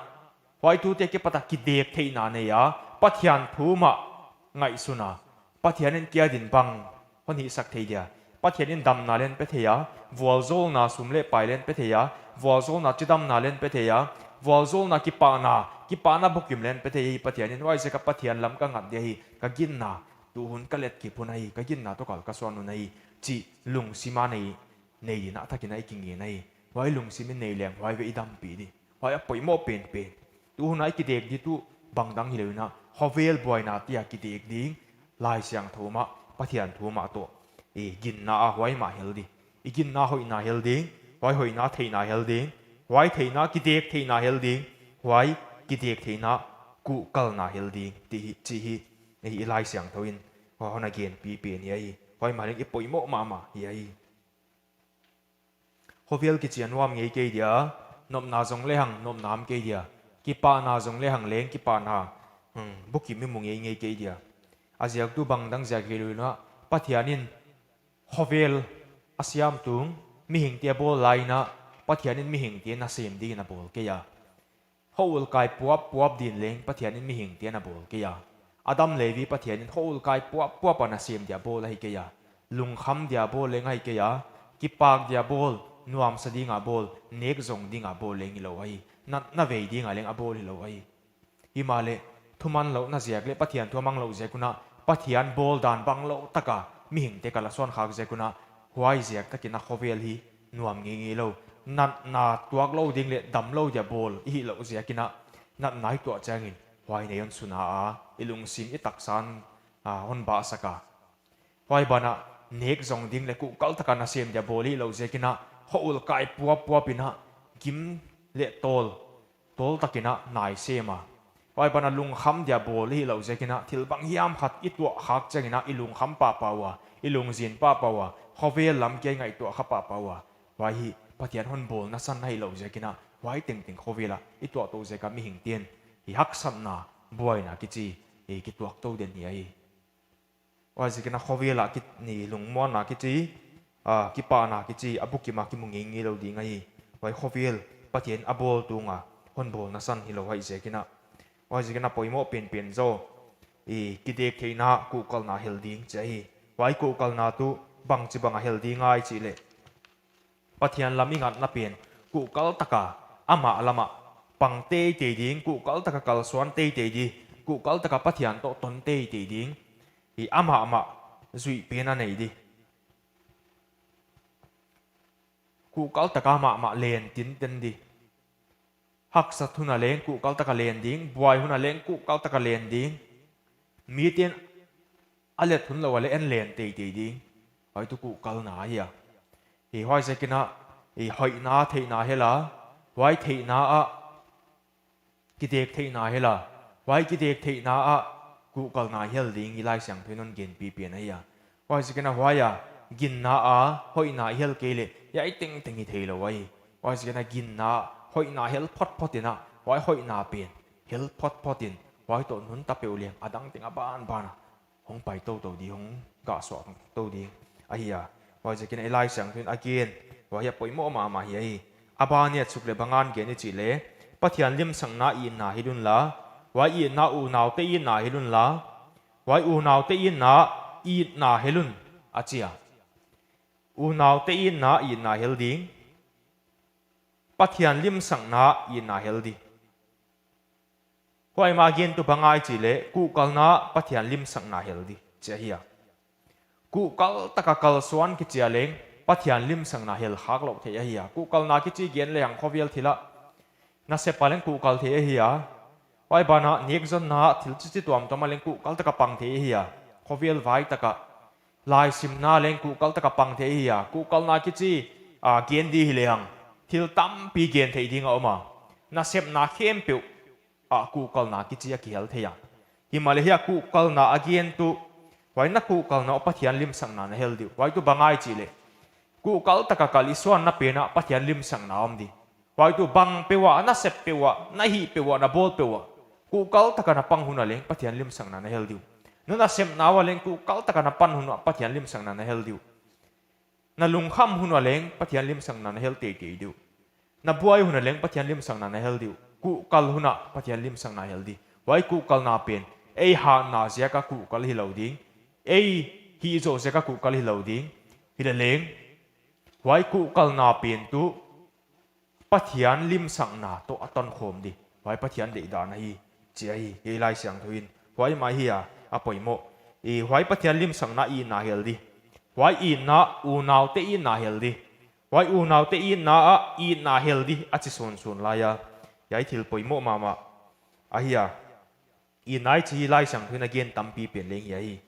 huai thute kipat a kidek theihna nei a, Pathian thu mah ngaihsun a, Pathian in kia din bang hon hihsak thei dia. Pathian in damna leng pe thei a, vualzawlna sum leh pai leng pe thei a, vualzawlna chidamna leng pe thei a, vualzawlna kipahna, kipahna bukim leng pe thei hi. Pathian in huaiziak a Pathian lam ka ngat dia hi, ka ginna tu hun ka let kip hun ahi, ka ginna toh kal ka suan hun ahi, chih lungsim a nei nei ding a thak in a i kingen ahi. Huai lungsim i nei leng huai vei i dampih di. Huai a poimoh penpen. Tu hun a i kidek di tuh bangdang hilou in a, khovel buainate a kidek ding, Laisiangthou mah, Pathian thu mah toh, i ginna a huai mah hel di. I ginna hoihna hel ding, huai hoihna theihna hel ding, huai theihna kidek theihna hel ding, huai kidek theihna kuhkalna hel ding, chih hi, chih hi, i Laisiangthou in hon a genpih pen hi ahi. Huai mah leng i poimoh mahmah hi ahi. Khovel kichi a nuam ngei kei dia, nopna zong lehang nopna om kei dia, kipahna zong lehang leng kipahna, hmm, bukim i mu ngeingei kei dia. A ziak tuh bangdang ziak hilou in a, Pathian in khovel a siam tung, mihingte a bawl lai in a, Pathian in mihingte nasem dingin a bawl kei a. Houulkai puappuap din leng Pathian in mihingte ana bawl kei a. Adam leh Evi Pathian in houulkai puappuap a nasem dia bawl ahi kei a. Lungkham dia bawl leng ahi kei a. Kipak dia bawl, nuamsa ding a bawl, nek zong ding a bawl leng hilou ahi. Na, na vei ding a leng a bawl hilou ahi. Himahleh, thumanlouhna ziak leh Pathian thu a manglouh ziak un a, Pathian bawl dan banglou tak a mihingte kal a suan khak ziak un a, huaiziak tak in a khovel hi nuam ngeingei lou. Natna tuak lou ding leh damlou dia bawl i hihlouh ziak in a, natna i tuah chiangin huai nei hon suna a, i lungsim i taksa in a hon bahsak a. Huai ban ah nek zong ding leh kuhkal tak a nasem dia bawl i hihlouh ziak in a, houulkai puappuap in a, gim leh tawl, tawl tak in a na i sem a. Huai ban ah lungkham dia bawl i hihlouh ziak in a, thil banghiam khat i tuah khak chiang in a, i lungkham pahpah ua, i lungzin pahpah ua, khovel lam kia i ngaihtuah kha pahpah ua. Huai hi Pathian hon bawlna san na hihlouh ziak in a, huai tengteng khovel ah i tuah tou ziak a mihingte'n i haksatna, buaina kichi, i kituak tou den hi ahi. Huaiziak in a khovel ah ki, ni lungmuanna kichi, a, kipahna kichi, a bukim a kimu ngeingei lou ding ahi. Huai khovel Pathian a bawl tung a, hon bawlna san hilou huaiziak in a. Huaiziak in a poimoh penpen zaw, i kidek theihna kuhkalna hel ding chih ahi. Huai kuhkalna tuh bangchibang a hel ding ahia chih leh, Pathian lam i ngatna pen kuhkal tak a amah lam ah pang teitei ding, kuhkal tak a kalsuan teitei di, kuhkal tak a Pathian toh ton teitei ding, i amah mah zuih pen a nei di. Kuhkal tak a amah mah len tinten di. Haksat hun a leng kuhkal tak a len ding, buai hun a leng kuhkal tak a len ding. Mite'n a let hun lou a leh en len teitei ding. Huai tuh kuhkalna ahi a. I huaiziak in a, i hoihna theihna hel a, huai theihna ah kidek theihna hel a, huai kidek theihna ah kuhkalna hel ding i Laisiangthou in hon genpih pen ahi a. Huaiziak in a huai a, ginna a hoihna i hel kei leh, hiai tengteng hi theilou ahi. Huaiziak in a ginna, hoihna hel photphot in a, huai hoihna pen hel photphot in, huai toh nuntak peuh leng a dang teng a banban a hong pai toutou di, hong gahsuak tou di ahi a. Huaiziak in a i Laisiangthou in a gen, huai a poimoh mahmah hi ahi. A ban ah suk leh bang a gen i chih leh, Pathian limsakna itna hel un la, huai itna unaute itna hel un la, huai unaute itna, itna hel un, a chi a. Unaute itna, itna hel ding. Pathian limsakna itna hel di. Huai mah a gen tuh bang ahia chih leh, kuhkalna Pathian limsakna hel di chih ahi a. Kuhkal tak a kalsuan kichi a leng Pathian limsakna hel khak lou thei ahi a. Kuhkalna kichi gen lehang khovel thil ah nasep a leng kuhkal thei ahi a. Huai ban ah nek zonna thil chichi tuamtuam a leng kuhkal tak a pang thei ahi a. Khovel vai tak a Laisimna leng kuhkal taka pang thei hi a, kuhkalna kichi a gen di hi lehang thil tampi gen theih ding a om a. Nasepna khempeuh ah kuhkalna kichi a kihel thei a. Himahleh hiai kuhkalna a gen tuh, huai na kuhkalna uh Pathian limsakna na hel di uh. Huai tuh bang ahia chih leh, kuhkal taka kal i suanna pen ah Pathian limsakna om di. Huai tuh bang peuh ah, na sep peuh ah, na hih peuh ah, na bawl peuh ah, kuhkal taka na pang hun a leng Pathian limsakna na hel di uh. Na nasepna ua leng kuhkal taka na pan hun ah Pathian limsakna na hel di uh. Na lungkham hun a leng Pathian limsakna na hel teitei di uh. Na buai hun a leng Pathian limsakna na hel di uh. Kuhkal hun ah Pathian limsakna hel di. Huai kuhkalna pen ei hatna ziak a kuhkal hilou ding, ei hihzoh ziak a kuhkal hilou ding. Hileleng, huai kuhkalna pen tuh Pathian limsakna toh a tonkhawm di. Huai Pathian deihdan ahi, chi ahi, hiai Laisiangthou in. Huai mah hi a, a poimoh. I, huai Pathian limsakna itna hel di. Huai itna, unaute itna hel di. Huai unaute itna ah itna hel di, a chi sunsun lai a. Hiai thil poimoh mahmah ahi a. Itna i chih Laisiangthou in a gen tampi pen leng hi ahi.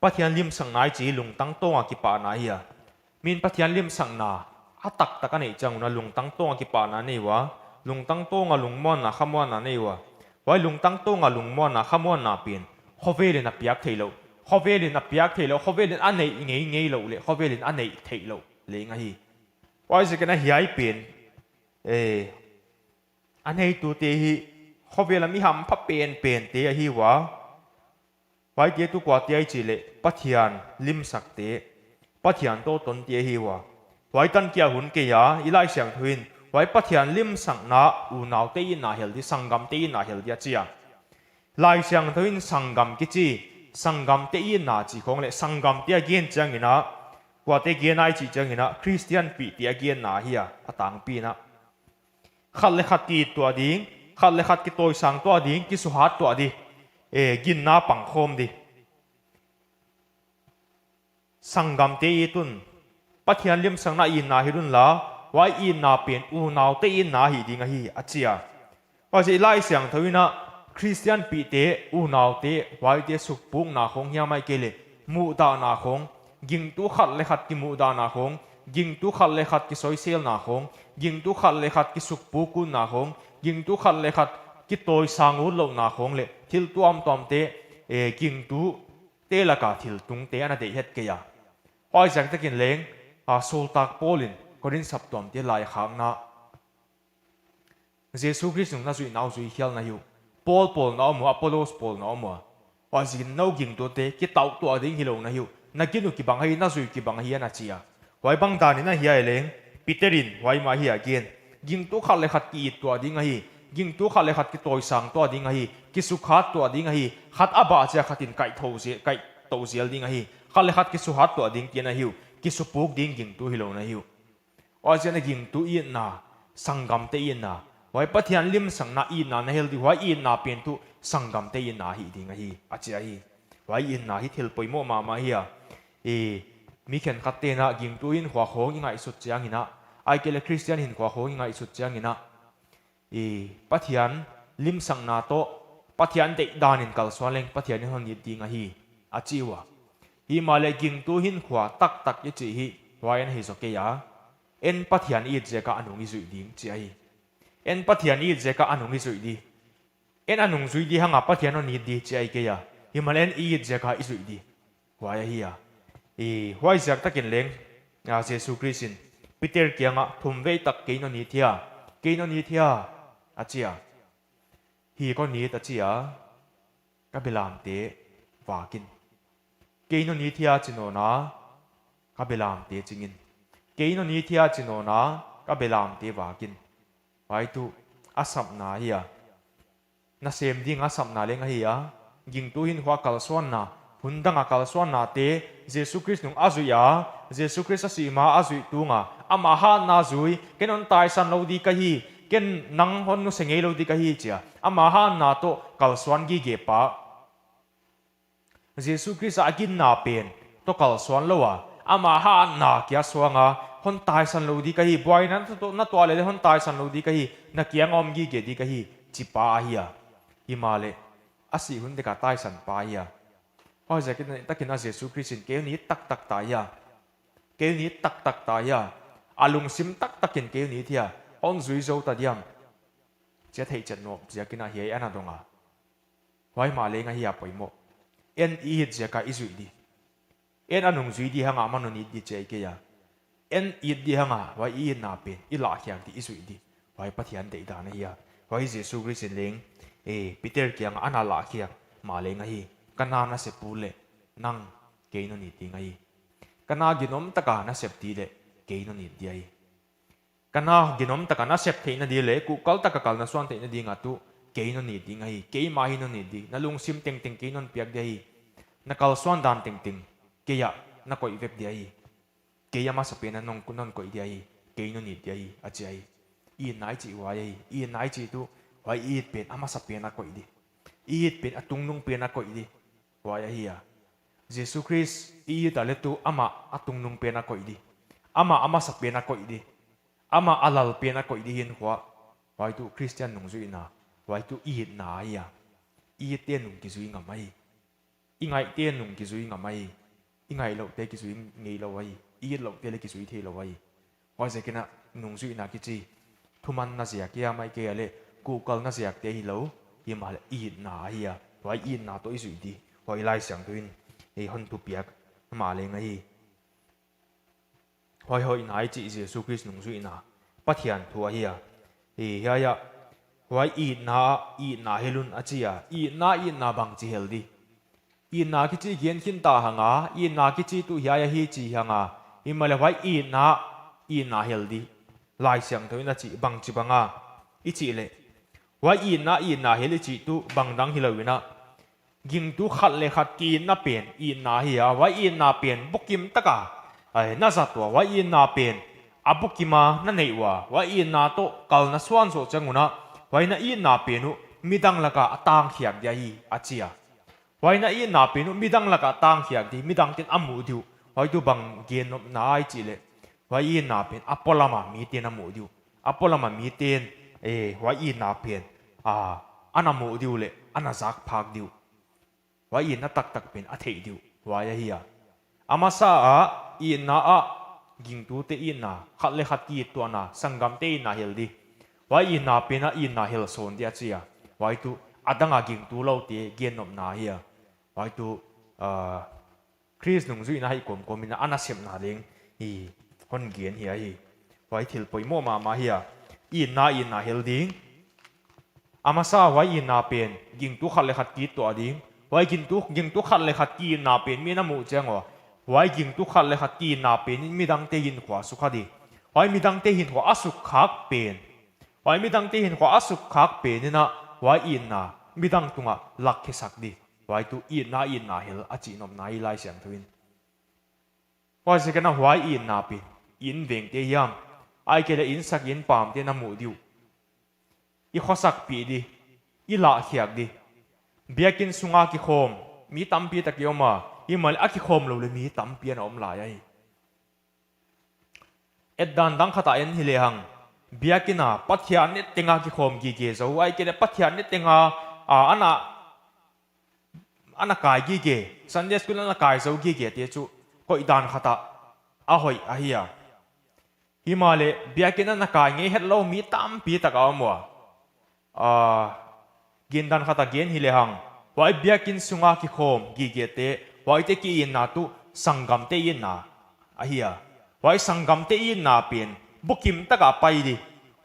Pathian limsakna i chih lungtang tawng a kipahna hi a. Min Pathian limsakna a taktak a neih chiang un a lungtang tawng a kipahna nei ua, lungtang tawng a lungmuanna khamuanna nei ua. Huai lungtang tawng a lungmuanna khamuanna pen khovel in a piak theihlouh, khovel in a piak theihlouh, khovel in a neih ngeingei louh leh khovel in a neih theihlouh leng ahi. Huaiziakin a hiai pen, eh, a neitute hi khovel a mi hampha penpente ahi ua. Huaite tuh kuate ahi chih leh Pathian limsakte, Pathian toh tonte ahi ua. Huai tan kia hun kei a, i Laisiangthou in huai Pathian limsakna unaute itna hel di, sanggamte itna hel di a chi a. Laisiangthou in sanggam kichi, sanggamte itna chi khong leh sanggamte a gen chiangin a, kuate gen ahia chih chiangin a, Khristian pihte a genna ahi a, a tangpi in a. Khat leh khat ki-it tuah ding, khat leh khat kitawisang tuah ding, kisuhat tuah di, eh, ginna pangkhawm di. Sanggamte it un, Pathian limsakna itna hel unla, huai itna pen unaute itna hi ding ahi, a chi a. Huaiziakin Laisiangthou in a, Khristian pihte, unaute, huaite sukpukna khong hiam ahihkeileh muhdahna khong, gingtu khat leh khat kimuhdahna khong, gingtu khat leh khat kisoiselna khong, gingtu khat leh khat kisukpuk kunna khong, gingtu khat leh khat kitawisang utlouhna khong leh thil tuamtuamte, eh, gingtute laka thil tungte ana deih het kei a. Huaiziak takin leng, a, sawltak Paul in Korinth saptuamte laikhakna, Jesu Khrist nung na zuihna uh zui khial na hi uh. Paul pawlna om ua, Apollos pawlna om ua. Huaiziakin nou gingtute kitauh tuah ding hilou na hi uh. Na gin uh kibang ahi, na zui kibang ahi ana chi a. Huai bang danin ahia leng, Peter in huai mah ahi a gen. Gingtu khat leh khat ki-it tuah ding ahi. Gingtu khat leh khat kitawisang tuah ding ahi. Kisukhat tuah ding ahi. Khat a bah chia khat in kaihtou zel, kaihtou zel ding ahi. Khat leh khat kisuhat tuah ding tina hi uh. Kisupuk ding gingtu hilou na hi uh. Huaiziakin a gingtu itna, sanggamte itna, huai Pathian limsakna itna na hel di, huai itna pen tuh sanggamte itna hi ding ahi, a chi ahi. Huai itna hi thil poimoh mahmah hi a. I, mi khenkhatte'n a gingtu hinkhua khong i ngaihsut chiangin a, ahihkeileh Khristian hinkhua khong i ngaihsut chiangin a, i, Pathian limsakna toh, Pathian deihdan in kalsuan leng Pathian in hon it ding ahi, a chi ua. Himahleh gingtu hinkhua taktak i chih hi, huai ana hi zaw kei a. En Pathian i it ziak a a nung i zuih ding chi ahi. En Pathian i it ziak a a nung i zuih di. En a nung zuih di hang a Pathian hon it di chi ahi kei a. Himahleh en i it ziak a i zuih di. Huai ahi a. I, huaiziak takin leng, a, Jesu Khrist in Peter kiangah thumvei tak kei'n non it hia, kei'n non it hia, a chi a. Hi, kon it, a chi a. Ka belamte vak in. Kei'n non it hia chi nawn a, ka belamte ching in. Kei'n non it hia chi nawn a, ka belamte vak in. Huai tuh a sapna hi a. Nasem ding a sapna leng ahi a. Gingtu hinkhua kalsuanna, hun dang a kalsuannate, Jesu Khrist nung a zuih a, Jesu Khrist a sih ma a zuih tung a, ama hatna zui, ken hon taisan lou di ka hi, ken nang hon nuse ngeilou di ka hi chi a, ama hatna toh kalsuan gige pa. Jesu Khrist a ginna pen toh kalsuan lou a, ama hatna kia suang a, hon taisan lou di ka hi, buaina na tuah, na tuah leh leng hon taisan lou di ka hi, na kiang a om gige di ka hi, chi pa ahi a. Himahleh, a sih hun dek a taisan pa ahi a. Huaiziakin takin a Jesu Khrist in kei hon it taktak ta hia, kei hon it taktak ta hia, a lungsim taktakin kei hon it hia, hon zui zou ta diam, chia theihchet nuam ziakin a hiai ana dong a. Huai mah leng ahi a poimoh. En i it ziak a i zuih di. En a nungzui di hang a, aman hon it di chih ahi kei a. En it di hang a, huai i itna pen i lahkhiak di, i zuih di. Huai Pathian deihdan ahi a. Huai Jesu Khrist in leng, eh, Peter kiang a ana lahkhiak mah leng ahi. Ka na na sep uleh, nang kei hon it ding ahi. Ka na ginom taka na sep di leh, kei hon it di ahi. Ka na ginom taka na sep theihna di leh, kuhkal taka kalna suan theihna ding a tuh, kei hon it ding ahi. Keimah hi'n hon it di. Na lungsim tengteng kei hon piak di ahi. Na kalsuan dan tengteng kei ah na koih vek di ahi. Kei a masapen a non, non koih di ahi. Kei hon it di ahi, a chi ahi. I itna i chih huai ahi. I itna i chih tuh, huai i it pen a masapen a koih di. I it pen a tungnungpen a koih di. Huai ahi a. Jesu Khrist i it a leh tuh amah a tungnungpen a koih di. Amah a masapen a koih di. Amah a lalpen a koih di hinkhua. Huai tuh Khristian nungzuihna, huai tuh i itna ahi a. I itte nung kizui ngam ahi. I ngaihte nung kizui ngam ahi. I ngaihlouhte kizui ngeilou ahi. I itlouhte leh kizui theilou ahi. Huaiziakin a nungzuihna kichi thumanna ziak hiam, ahihkeileh kuhkalna ziakte hilou, himahleh i itna ahi a. Huai i itna toh i zuih di. Huai Laisiangthou in ei hon thupiak mah leng ahi. Huai hoihna i chih Jesu Khrist nungzuihna, Pathian thu ahi a. Hiai, hiai ah, huai itna, itna hel un a chi a. Itna, itna bangchi hel di. Itna kichi gen khin ta hang a, itna kichi tuh hiai ahi chi hang a. Himahleh huai itna, itna hel di. Laisiangthou in a chih bangchibang a i chih leh, huai itna, itna hel i chih tuh bangdang hilou in a, gingtu khat leh khat ki-itna pen itna ahi a, huai itna pen bukim taka, ai, na zat ua, huai itna pen a bukim a na neih ua, huai itna toh kalna suan zoh chiang un a, huai na itna pen uh midang laka a tangkhiak di ahi, a chi a. Huai na itna pen uh midang laka a tangkhiak di, midangte'n a muh di uh, huai tuh bang gen nopna i chih leh, huai itna pen a polam a mite'n a muh di uh. A polam a mite'n, eh, huai itna pen, ah, ana muh di uh leh, ana zak phak di uh. Huai itna taktak pen a theih di uh. Huai ahi a. A masa a, itna ah, gingtute itna, khat leh khat ki-it tuahna, sanggamte itna hel di. Huai itna pen a itna hel sawn di, a chi a. Huai tuh, a dang a gingtu loute gen nopna ahi a. Huai tuh, ah, Khrist nungzuihna hi kawmkawm in a nasepna leng i hon gen hi ahi. Huai thil poimoh mahmah hi a. Itna, itna hel ding. A masa huai itna pen gingtu khat leh khat ki-it tuah ding. Huai gingtu, gingtu khat leh khat ki-itna pen mi'n a muh chiang ua, huai gingtu khat leh khat ki-itna pen in midangte hinkhua sukha di. Huai midangte hinkhua a sukkhak pen, huai midangte hinkhua a sukkhak pen in a, huai itna midang tungah lakkhiasak di. Huai tuh itna, itna hel a chih nopna ahi Laisiangthou in. Huaiziakin a huai itna pen i invengte hiam, ahihkeileh i insak i inpamte'n a muh di uh. I khosakpih di, i lahkhiak di. Biakin sunga kikhawm mi tampi tak i om a, himahleh a kikhawm lou leh mi tampi ana om lai ahi. Etdan dang khat a en hileh hang, biakin a Pathian et teng a kikhawm gige zou, ahihkeileh Pathian et teng a, a, ana, ana kai gige, Sunday school ana kai zou gigete chu koih dan khat a a hoih ahi a. Himahleh biakin ana kai ngei hetlou mi tampi tak a om ua. Ah, gindan khat a gen hileh hang, huai biakin sunga kikhawm gigete, huaite ki-itna tuh sanggamte itna ahi a. Huai sanggamte itna pen bukim taka pai di.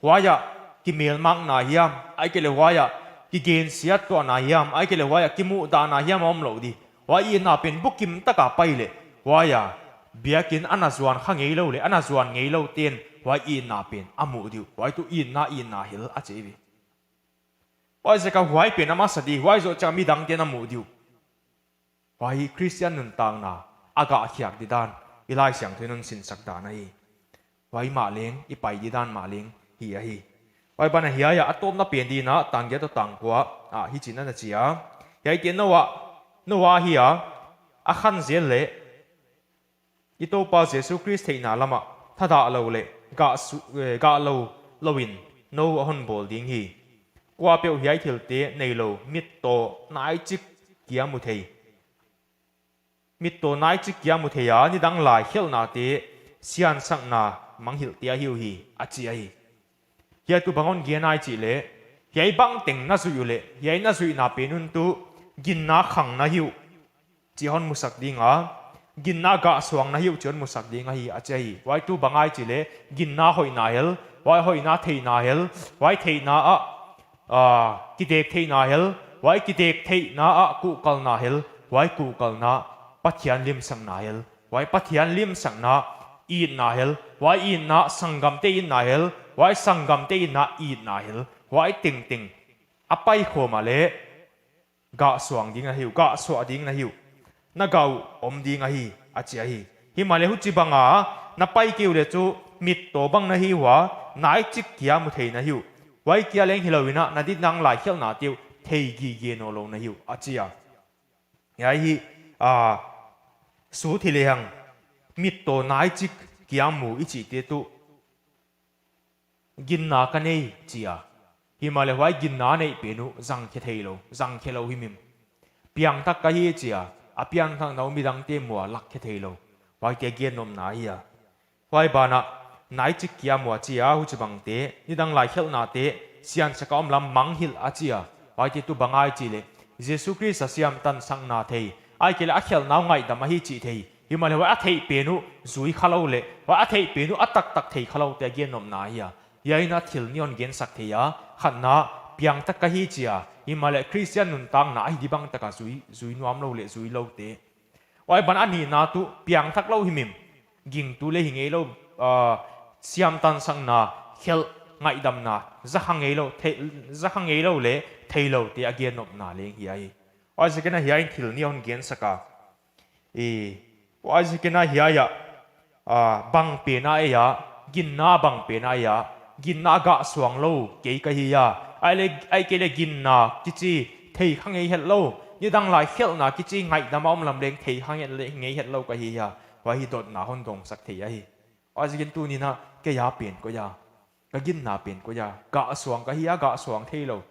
Huai ah kimelmakna hiam, ahihkeileh huai ah kigensiat tuahna hiam, ahihkeileh huai ah kimuhdahna hiam a omlou di. Huai itna pen bukim taka pai leh, huai ah biakin ana zuan kha ngeilou leh ana zuan ngeilou te'n huai itna pen a muh di uh. Huai tuh itna, itna hel a chi uh. Huaiziak a huai pen a masa di, huai zoh chiang midangte'n a muh di uh. Huai Khristian nuntakna a gahkhiak di dan, i Laisiangthou in hon sinsak dan ahi. Huai mah leng, i pai di dan mah leng hi ahi. Huai ban ah hiai a, a tawpna pen ding in a, tang giat toh tang kua ah hichi'n ana chi a. Hiaite Noah, Noah ahi a, a khan zel leh i Toupa Jesu Khrist theihna lam ah thadah lou leh gah su-, eh, gah lou lou in nou a hon bawl ding hi. Kuapeuh hiai thilte neilou mit toh naichik kia mu thei. Mittaw naichik kia mu thei a, nidang lai khelhnate siansakna manghilhte ahi uh hi, a chi ahi. Hiai tu bang hon gen ahia chih leh, hiai bangteng na zuih uleh, hiai na zuihna pen un tu ginna khang na hi uh chih hon musak ding a, ginna gahsuang na hi uh chih hon musak ding ahi, a chi ahi. Huai tu bang ahia chih leh, ginna hoihna hel, huai hoihna theihna hel, huai theihna ah, ah, kidek theihna hel, huai kidek theihna ah kuhkalna hel, huai kuhkalna Pathian limsakna hel, huai Pathian limsakna itna hel, huai itna sanggamte itna hel, huai sanggamte itna itna hel, huai tengteng a paikhawm a leh gahsuang ding na hi uh, gahsuah ding na hi uh, na gah uh om ding ahi, a chi ahi. Himahleh huchibang a na pai kei uleh chu mittaw bang na hi ua, naichik kia mu thei na hi uh. Huai kia leng hilou in a, na nidang lai khelhnate uh thei gige nawnlou na hi uh, a chi a. Hiai hi, ah, sut hi lehang, mittaw naichik kia mu i chihte tu ginna ka nei chi a. Himahleh huai ginna neih pen uh zangkhe theilou, zangkhe lou himhim. Piangthak ka hi chi a, a piangthakna uh midangte muh a lakkhe theilou. Huaite gennopna ahi a. Huai banah, naichik kia mu a chi a, huchibangte, nidang lai khelhnate siansak a om lam manghilh a chi a. Huaite tu bang ahia chih leh, Jesu Khrist a siamtansakna thei, ahihkeileh a khelhna uh ngaihdam ahi chih thei. Himahleh huai a theih pen uh zui khalou leh, huai a theih pen uh a taktak thei khaloute a gennopna ahi a. Hiai in a thil nih hon gensak thei a, khatna, piangthak ka hi chi a, himahleh Khristian nuntakna a hi di bang tak a zui, zui nuam lou leh zui loute. Huai banah a nihna tu piangthak lou himhim. Gingtu leh hi ngeilou, ah, siamtansakna, khelh ngaihdamna, za kha ngeilou, thei, za kha ngeilou leh theiloute a gennopna leng hi ahi. Huaiziakin a hiai in thil nih hon gensak a. I, huaiziakin a hiai ah, ah, bang pen a ei a, ginna bang pen a ei a, ginna gahsuang lou kei ka hi a. Ahihleh, ahihkeileh ginna kichi thei kha ngei hetlou, nidang lai khelhna kichi ngaihdam a om lam leng thei kha ngei, ngei hetlou ka hi a. Huai hi dotna hon dawngsak thei ahi. Huaiziakin tuni'n a kei a pen koi a, ka ginna pen koi a, gahsuang ka hi a, gahsuang theilou.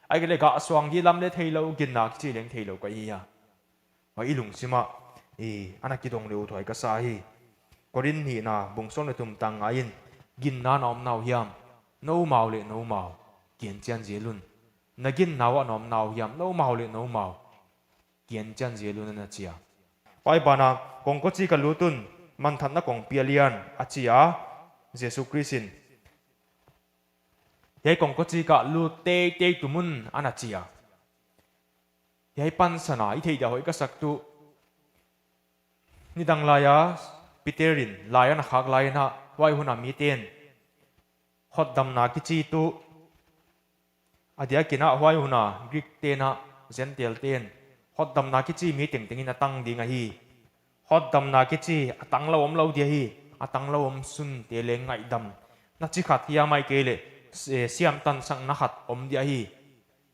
Ahihkeileh gahsuang di lam leh theilou, ginna kichi leng theilou ka hi a. Huai i lungsim ah, i, ana kidong leh uthuai ka sa hi. Korinth nihna bung sawm leh thum tang nga in, ginna na om na uh hiam, noumau leh noumau, kienchian zel un. Na ginna uah na om na uh hiam, noumau leh noumau, kienchian zel un, ana chi a. Huai banah, kongkawchik ah lut un, manthatna kongpi a lian, a chi a, Jesu Khrist in. Hiai kongkawchik ah lut teitei tum un, ana chi a. Hiai pansan a i theih dia hoih ka sak tu. Nidang lai a Peter in lai ana khak lai in a, huai hun a miten hotdamna kichi tu, a diakin a huai hun a Greek te'n a Gentile te'n hotdamna kichi mi tengteng in a tang ding ahi. Hotdamna kichi a tanglou omlou di ahi, a tanglou om sunte leng ngaihdam. Na chi khat hiam ahihkeileh, eh, siamtansakna khat om di ahi.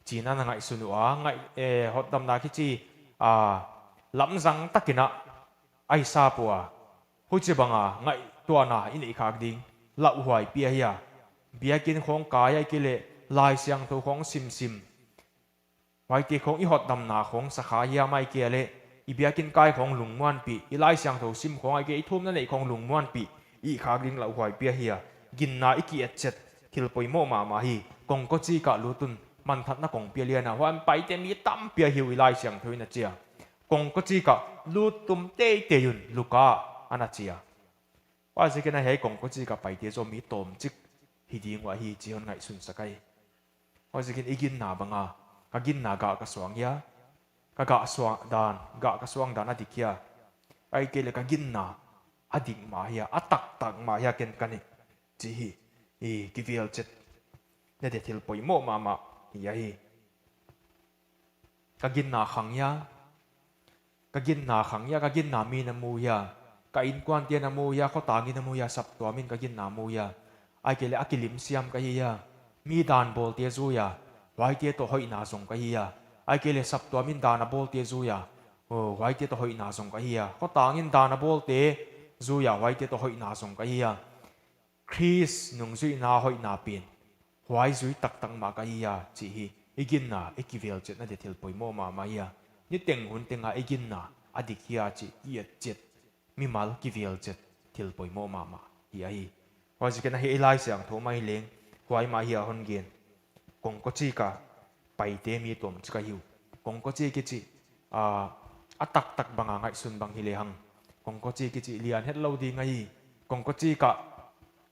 Chi'n a na ngaihsun ua, ngaih, eh, hotdamna kichi, ah, lamzang takin a, a hisa pua. Huchibang a ngaihtuahna i neih khak ding, lauhuai pi ahi a. Biakin khawng kai ahihkeileh, Laisiangthou khawng simsim. Huaite khawng i hotdamna khawng sakha hiam ahihkeileh, i biakin kai khawng lungmuanpih, i Laisiangthou sim khawng ahihkeileh, i thumna neih khawng lungmuanpih, i khak ding lauhuai pi ahi a. Ginna i ki-et chet, thil poimoh mahmah hi. Kongkawchik ah lut un, manthatna kongpi a lian a, huai paite mi tampi ahi uh, i Laisiangthou in a chi a. Kongkawchik ah lut tum teitei un, Luka ana chi a. Huaiziakin a hiai kongkawchik ah paite zaw mi tawmchik hi ding uh ahi chih hon ngaihsunsak ahi. Huaiziakin i ginna bang a, ka ginna gah ka suang hia, ka gah suang dan, gah ka suang dan a dik hia, ahihkeileh ka ginna a dik mah hia, a taktak mah hia ken ka ni chih hi, i kivel chet na dia thil poimoh mahmah hi ahi. Ka ginna khang hia, ka ginna khang hia, ka ginna mi'n a mu hia, ka innkuante'n a mu hia, khotangin a mu hia, saptuamin ka ginna mu hia, ahihkeileh a kilim siam ka hi hia, mi dan bawlte zui a, huaite toh hoihna zong ka hi hia, ahihkeileh saptuamin dan a bawlte zui a, oh, huaite toh hoihna zong ka hi hia, khotangin dan a bawlte zui a, huaite toh hoihna zong ka hi hia. Khrist nungzuihna hoihna pen, huai zui taktak mah ka hi hia chih hi, i ginna i kivel chetna dia thil poimoh mahmah hi a. Niteng hun teng a i ginna a a dik hia chih i et chiat, mimal kivial chiat thil poimoh mahmah hi ahi. Huaiziakin a hiai Laisiangthou mah hi leng, huai mah hi a hon gen. Kongkawchik a paite mi tuamchik ahi uh. Kongkawchik kichi, ah, a taktak bang a ngaihsun bang hi lehang, kongkawchik kichi lian hetlou ding ahi. Kongkawchik a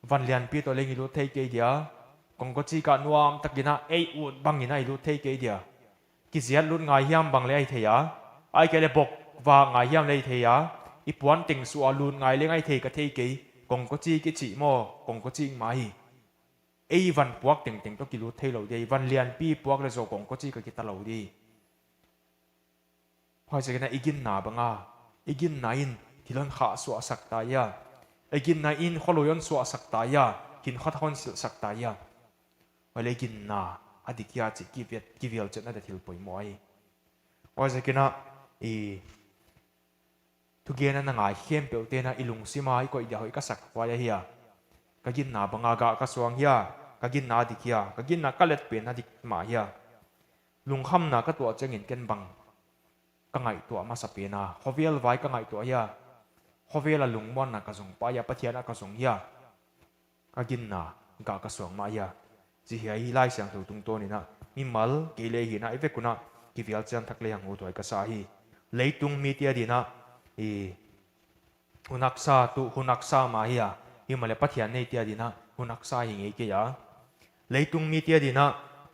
vanlianpi toh leng i lut thei kei dia. Kongkawchik a nuamtakin a ei ut bangin a i lut thei kei dia. Kiziat lut ngai hiam bang leng ahi thei a, ahihkeileh bok vak ngai hiam leng ahi thei a, i puan teng suah a lut ngai leng ahi thei ka thei kei. Kongkawchik kichi maw, kongkawchik mah hi. Ei van puak tengteng toh kilut theilou di, vanlianpi puak leh zaw kongkawchik a kitalou di. Huaiziakin a i ginna bang a, i ginna in thil hon khahsuah sak ta hia, i ginna in kholui hon suah sak ta hia, hinkhua hon silh sak ta hia. Huai leh i ginna a dik hia chih kivial, kivial chiatna dia thil poimoh ahi. Huaiziakin a, i thugen a na ngai khempeuhte'n a i lungsim a i koih dia hoih ka sak huai ahi a. Ka ginna bang a gah ka suang hia, ka ginna a dik hia, ka ginna ka let pen a dik mah hia. Lungkhamna ka tuah chiangin ken bang ka ngaihtuah masapen a, khovel vai ka ngaihtuah hia, khovel a lungmuanna ka zong pah hia, Pathian a ka zong hia. Ka ginna gah ka suang mah hia, chih hiai Laisiangthou tungtawn in a, mimal kei leh hi'n a, i vek un a kivial chian thak lehang uthuai ka sa hi. Leitung mite adin a, i, hun haksa tuh hun haksa mah hi a, himahleh Pathian neite adin a hun haksa hi ngei kei a. Leitung mite adin a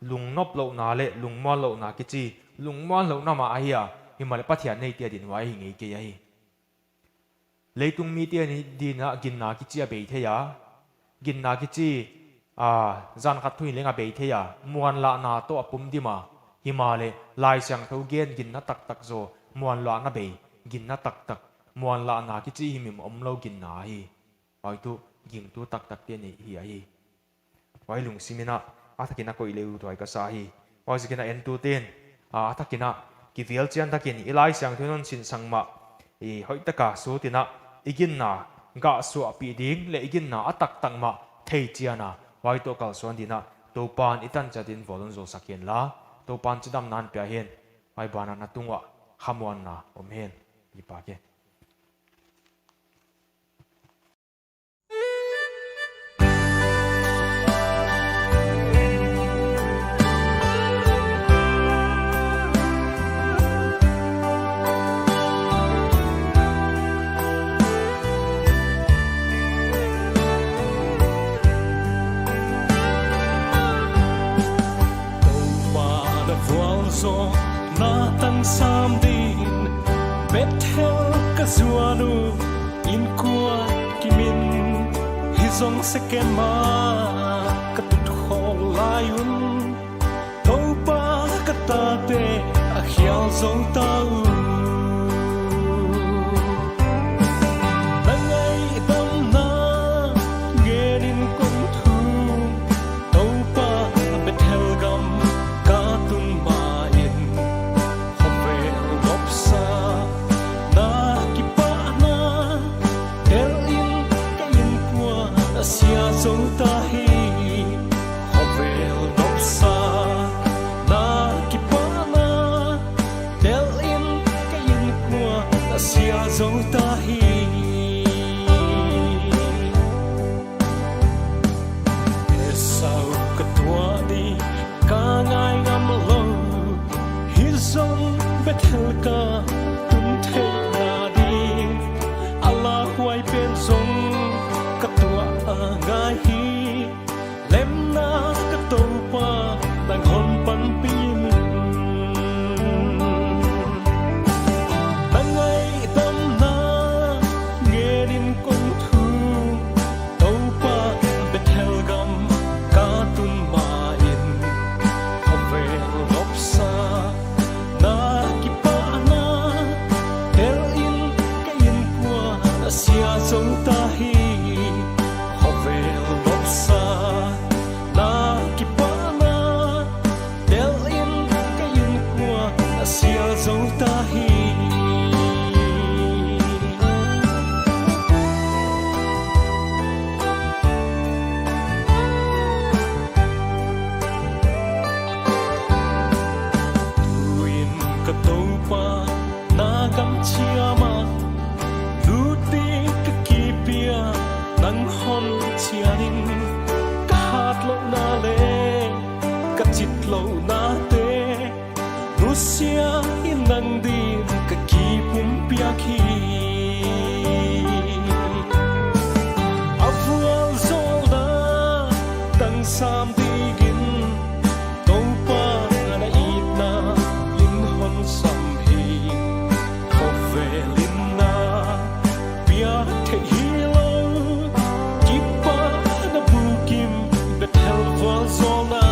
lungnoplouhna leh lungmuanlouhna kichi lungmuanlouhna mah ahi a, himahleh Pathian neite adin huai hi ngei kei ahi. Leitung mite adin a ginna kichi a bei thei a, ginna kichi, a, zan khat thu in leng a bei thei a, muanlahna toh a pum dim a. Himahleh Laisiangthou gen ginna taktak zaw muanlahna bei, ginna taktak, muanlahna kichi himhim omlou ginna ahi. Huai tuh gingtu taktakte neih hi ahi. Huai lungsim in a, a thakin a koih leh uthuai ka sa hi. Huaiziakin a entute'n, a, a thakin a kivial chian takin i Laisiangthou in hon sinsang mah, i hoihtak a sut in a, i ginna gah suahpih ding leh i ginna a taktak mah thei chian a, huai toh kalsuan ding in a, Toupa'n i tan chiat in vual hon zousak hen la, Toupa'n chidamna hon pia hen. Huai ban ah na tung uah khamuanna om hen. Kipak e. Toupa na vualzawlna tangsam dingin Bethel ka zuan uh, innkuan kimin hi zong second mah ka tut khol lai un, Toupa ka tate a khial zou ta uh. Na ngaihdamna ngen in kon thum, Toupa, Bethel gam ka tun ma in, khovel nopsa na kipahna delh in ka innkuan a sia zou ta hi. Khovel nopsa na kipahna delh in ka innkuan a sia zou ta hi. Esau ka tuah ding ka ngai ngam lou, hi zong Bethel ka tun theihna ding, a lauhuai pen zong ka tuah a ngai hi. Lemna ka Toupa, nang hon panpih in. Na ngaihdamna ngen in kon thum, Toupa, Bethel gam ka tun ma in, khovel nopsa na kipahna Tounate nusia in nang din ka kipumpiak hi. A vualzawlna tang sam dingin Toupa na itna in hon sam hi. Khovel in na piak theih hilou, kipahna bukim Bethel vualzawlna.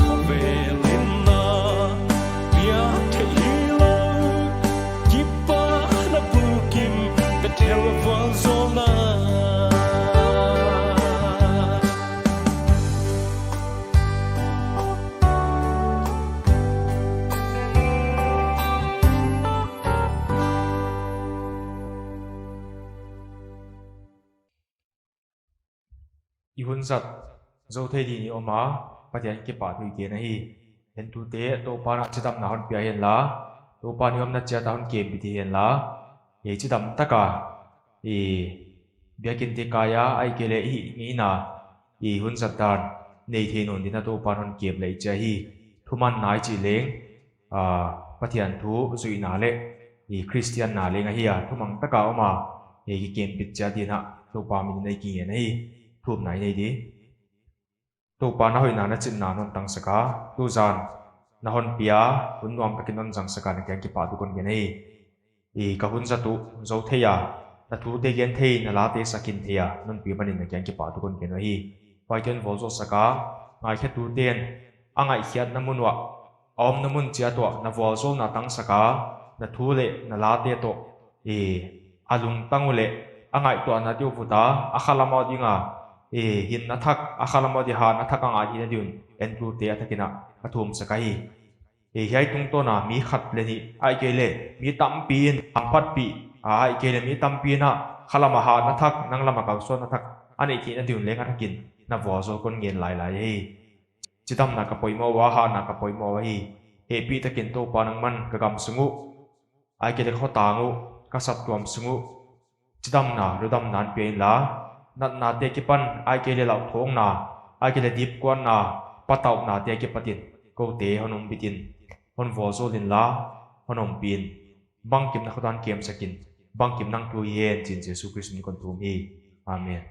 Khovel in na piak theih hilou, kipahna bukim Bethel vualzawlna. I hun zat zou thei ding i om a, Pathian kipahthu i gen ahi. Entute, Toupa'n chidamna hon pia hen la, Toupa'n i omna chiat ah hon kempih hi hen la, i chidam taka i biakinnte kai a, ahihkeileh i hihna, i hun zat dan nei thei nawn dingin Toupa'n hon kem leh i chi ahi. Thumanna i chih leng, ah, Pathian thu zuihna leh i Christian na leng ahi a, thumang taka om a, i kikempih chiat dingin Toupa min in i kingen ahi. Thumna i nei di. Toupa, na hoihna na chinna non tangsak a, tuzan na hon pia, hun nuam takin non zangsak a, na kiang kipahthu kon gen ahi. I ka hun zat uh zou thei a, na thute gen thei, na late sak thei a, non pi manin na kiang kipahthu kon gen ahi. Huaite'n vualzawlsak a, ngaikhiatute'n a ngaihkhiatna mun uah, a omna mun chiat uah na vualzawlna tangsak a, na thu leh na late toh, i a lungtang uh leh a ngaihtuahna uh vut a, a khalam a dinga, i hinna thak, a khalam a di hatna thak a ngai theihna dingin entute a takin a thumsak ahi. I hiai tungtawn a mi khat leh nih, ahihkeileh mi tampi in hamphatpih, ahihkeileh mi tampi in a khalam a hatna thak, nang lam a kalsuanna thak a neih theihna dingin leng a takin na vualzawl kon ngen lailai hi. Chidamna ka poimoh ua, hatna ka poimoh ua hi. Hehpihtakin Toupa nangman ka gam sung uh, ahihkeileh khotang uh, ka saptuam sung uh, chidamna, ludamna hon pia inla, natnate akipan, ahihkeileh lauthawngna, ahihkeileh dipkuanna, patauhnate akipatin koute hon umbit in, hon vualzawl inla, hon ompih in, bangkim na khut ah kemsak in, bangkim nang thu hi hen chi'n Jesu Khrist min in kon thum hi. Amen.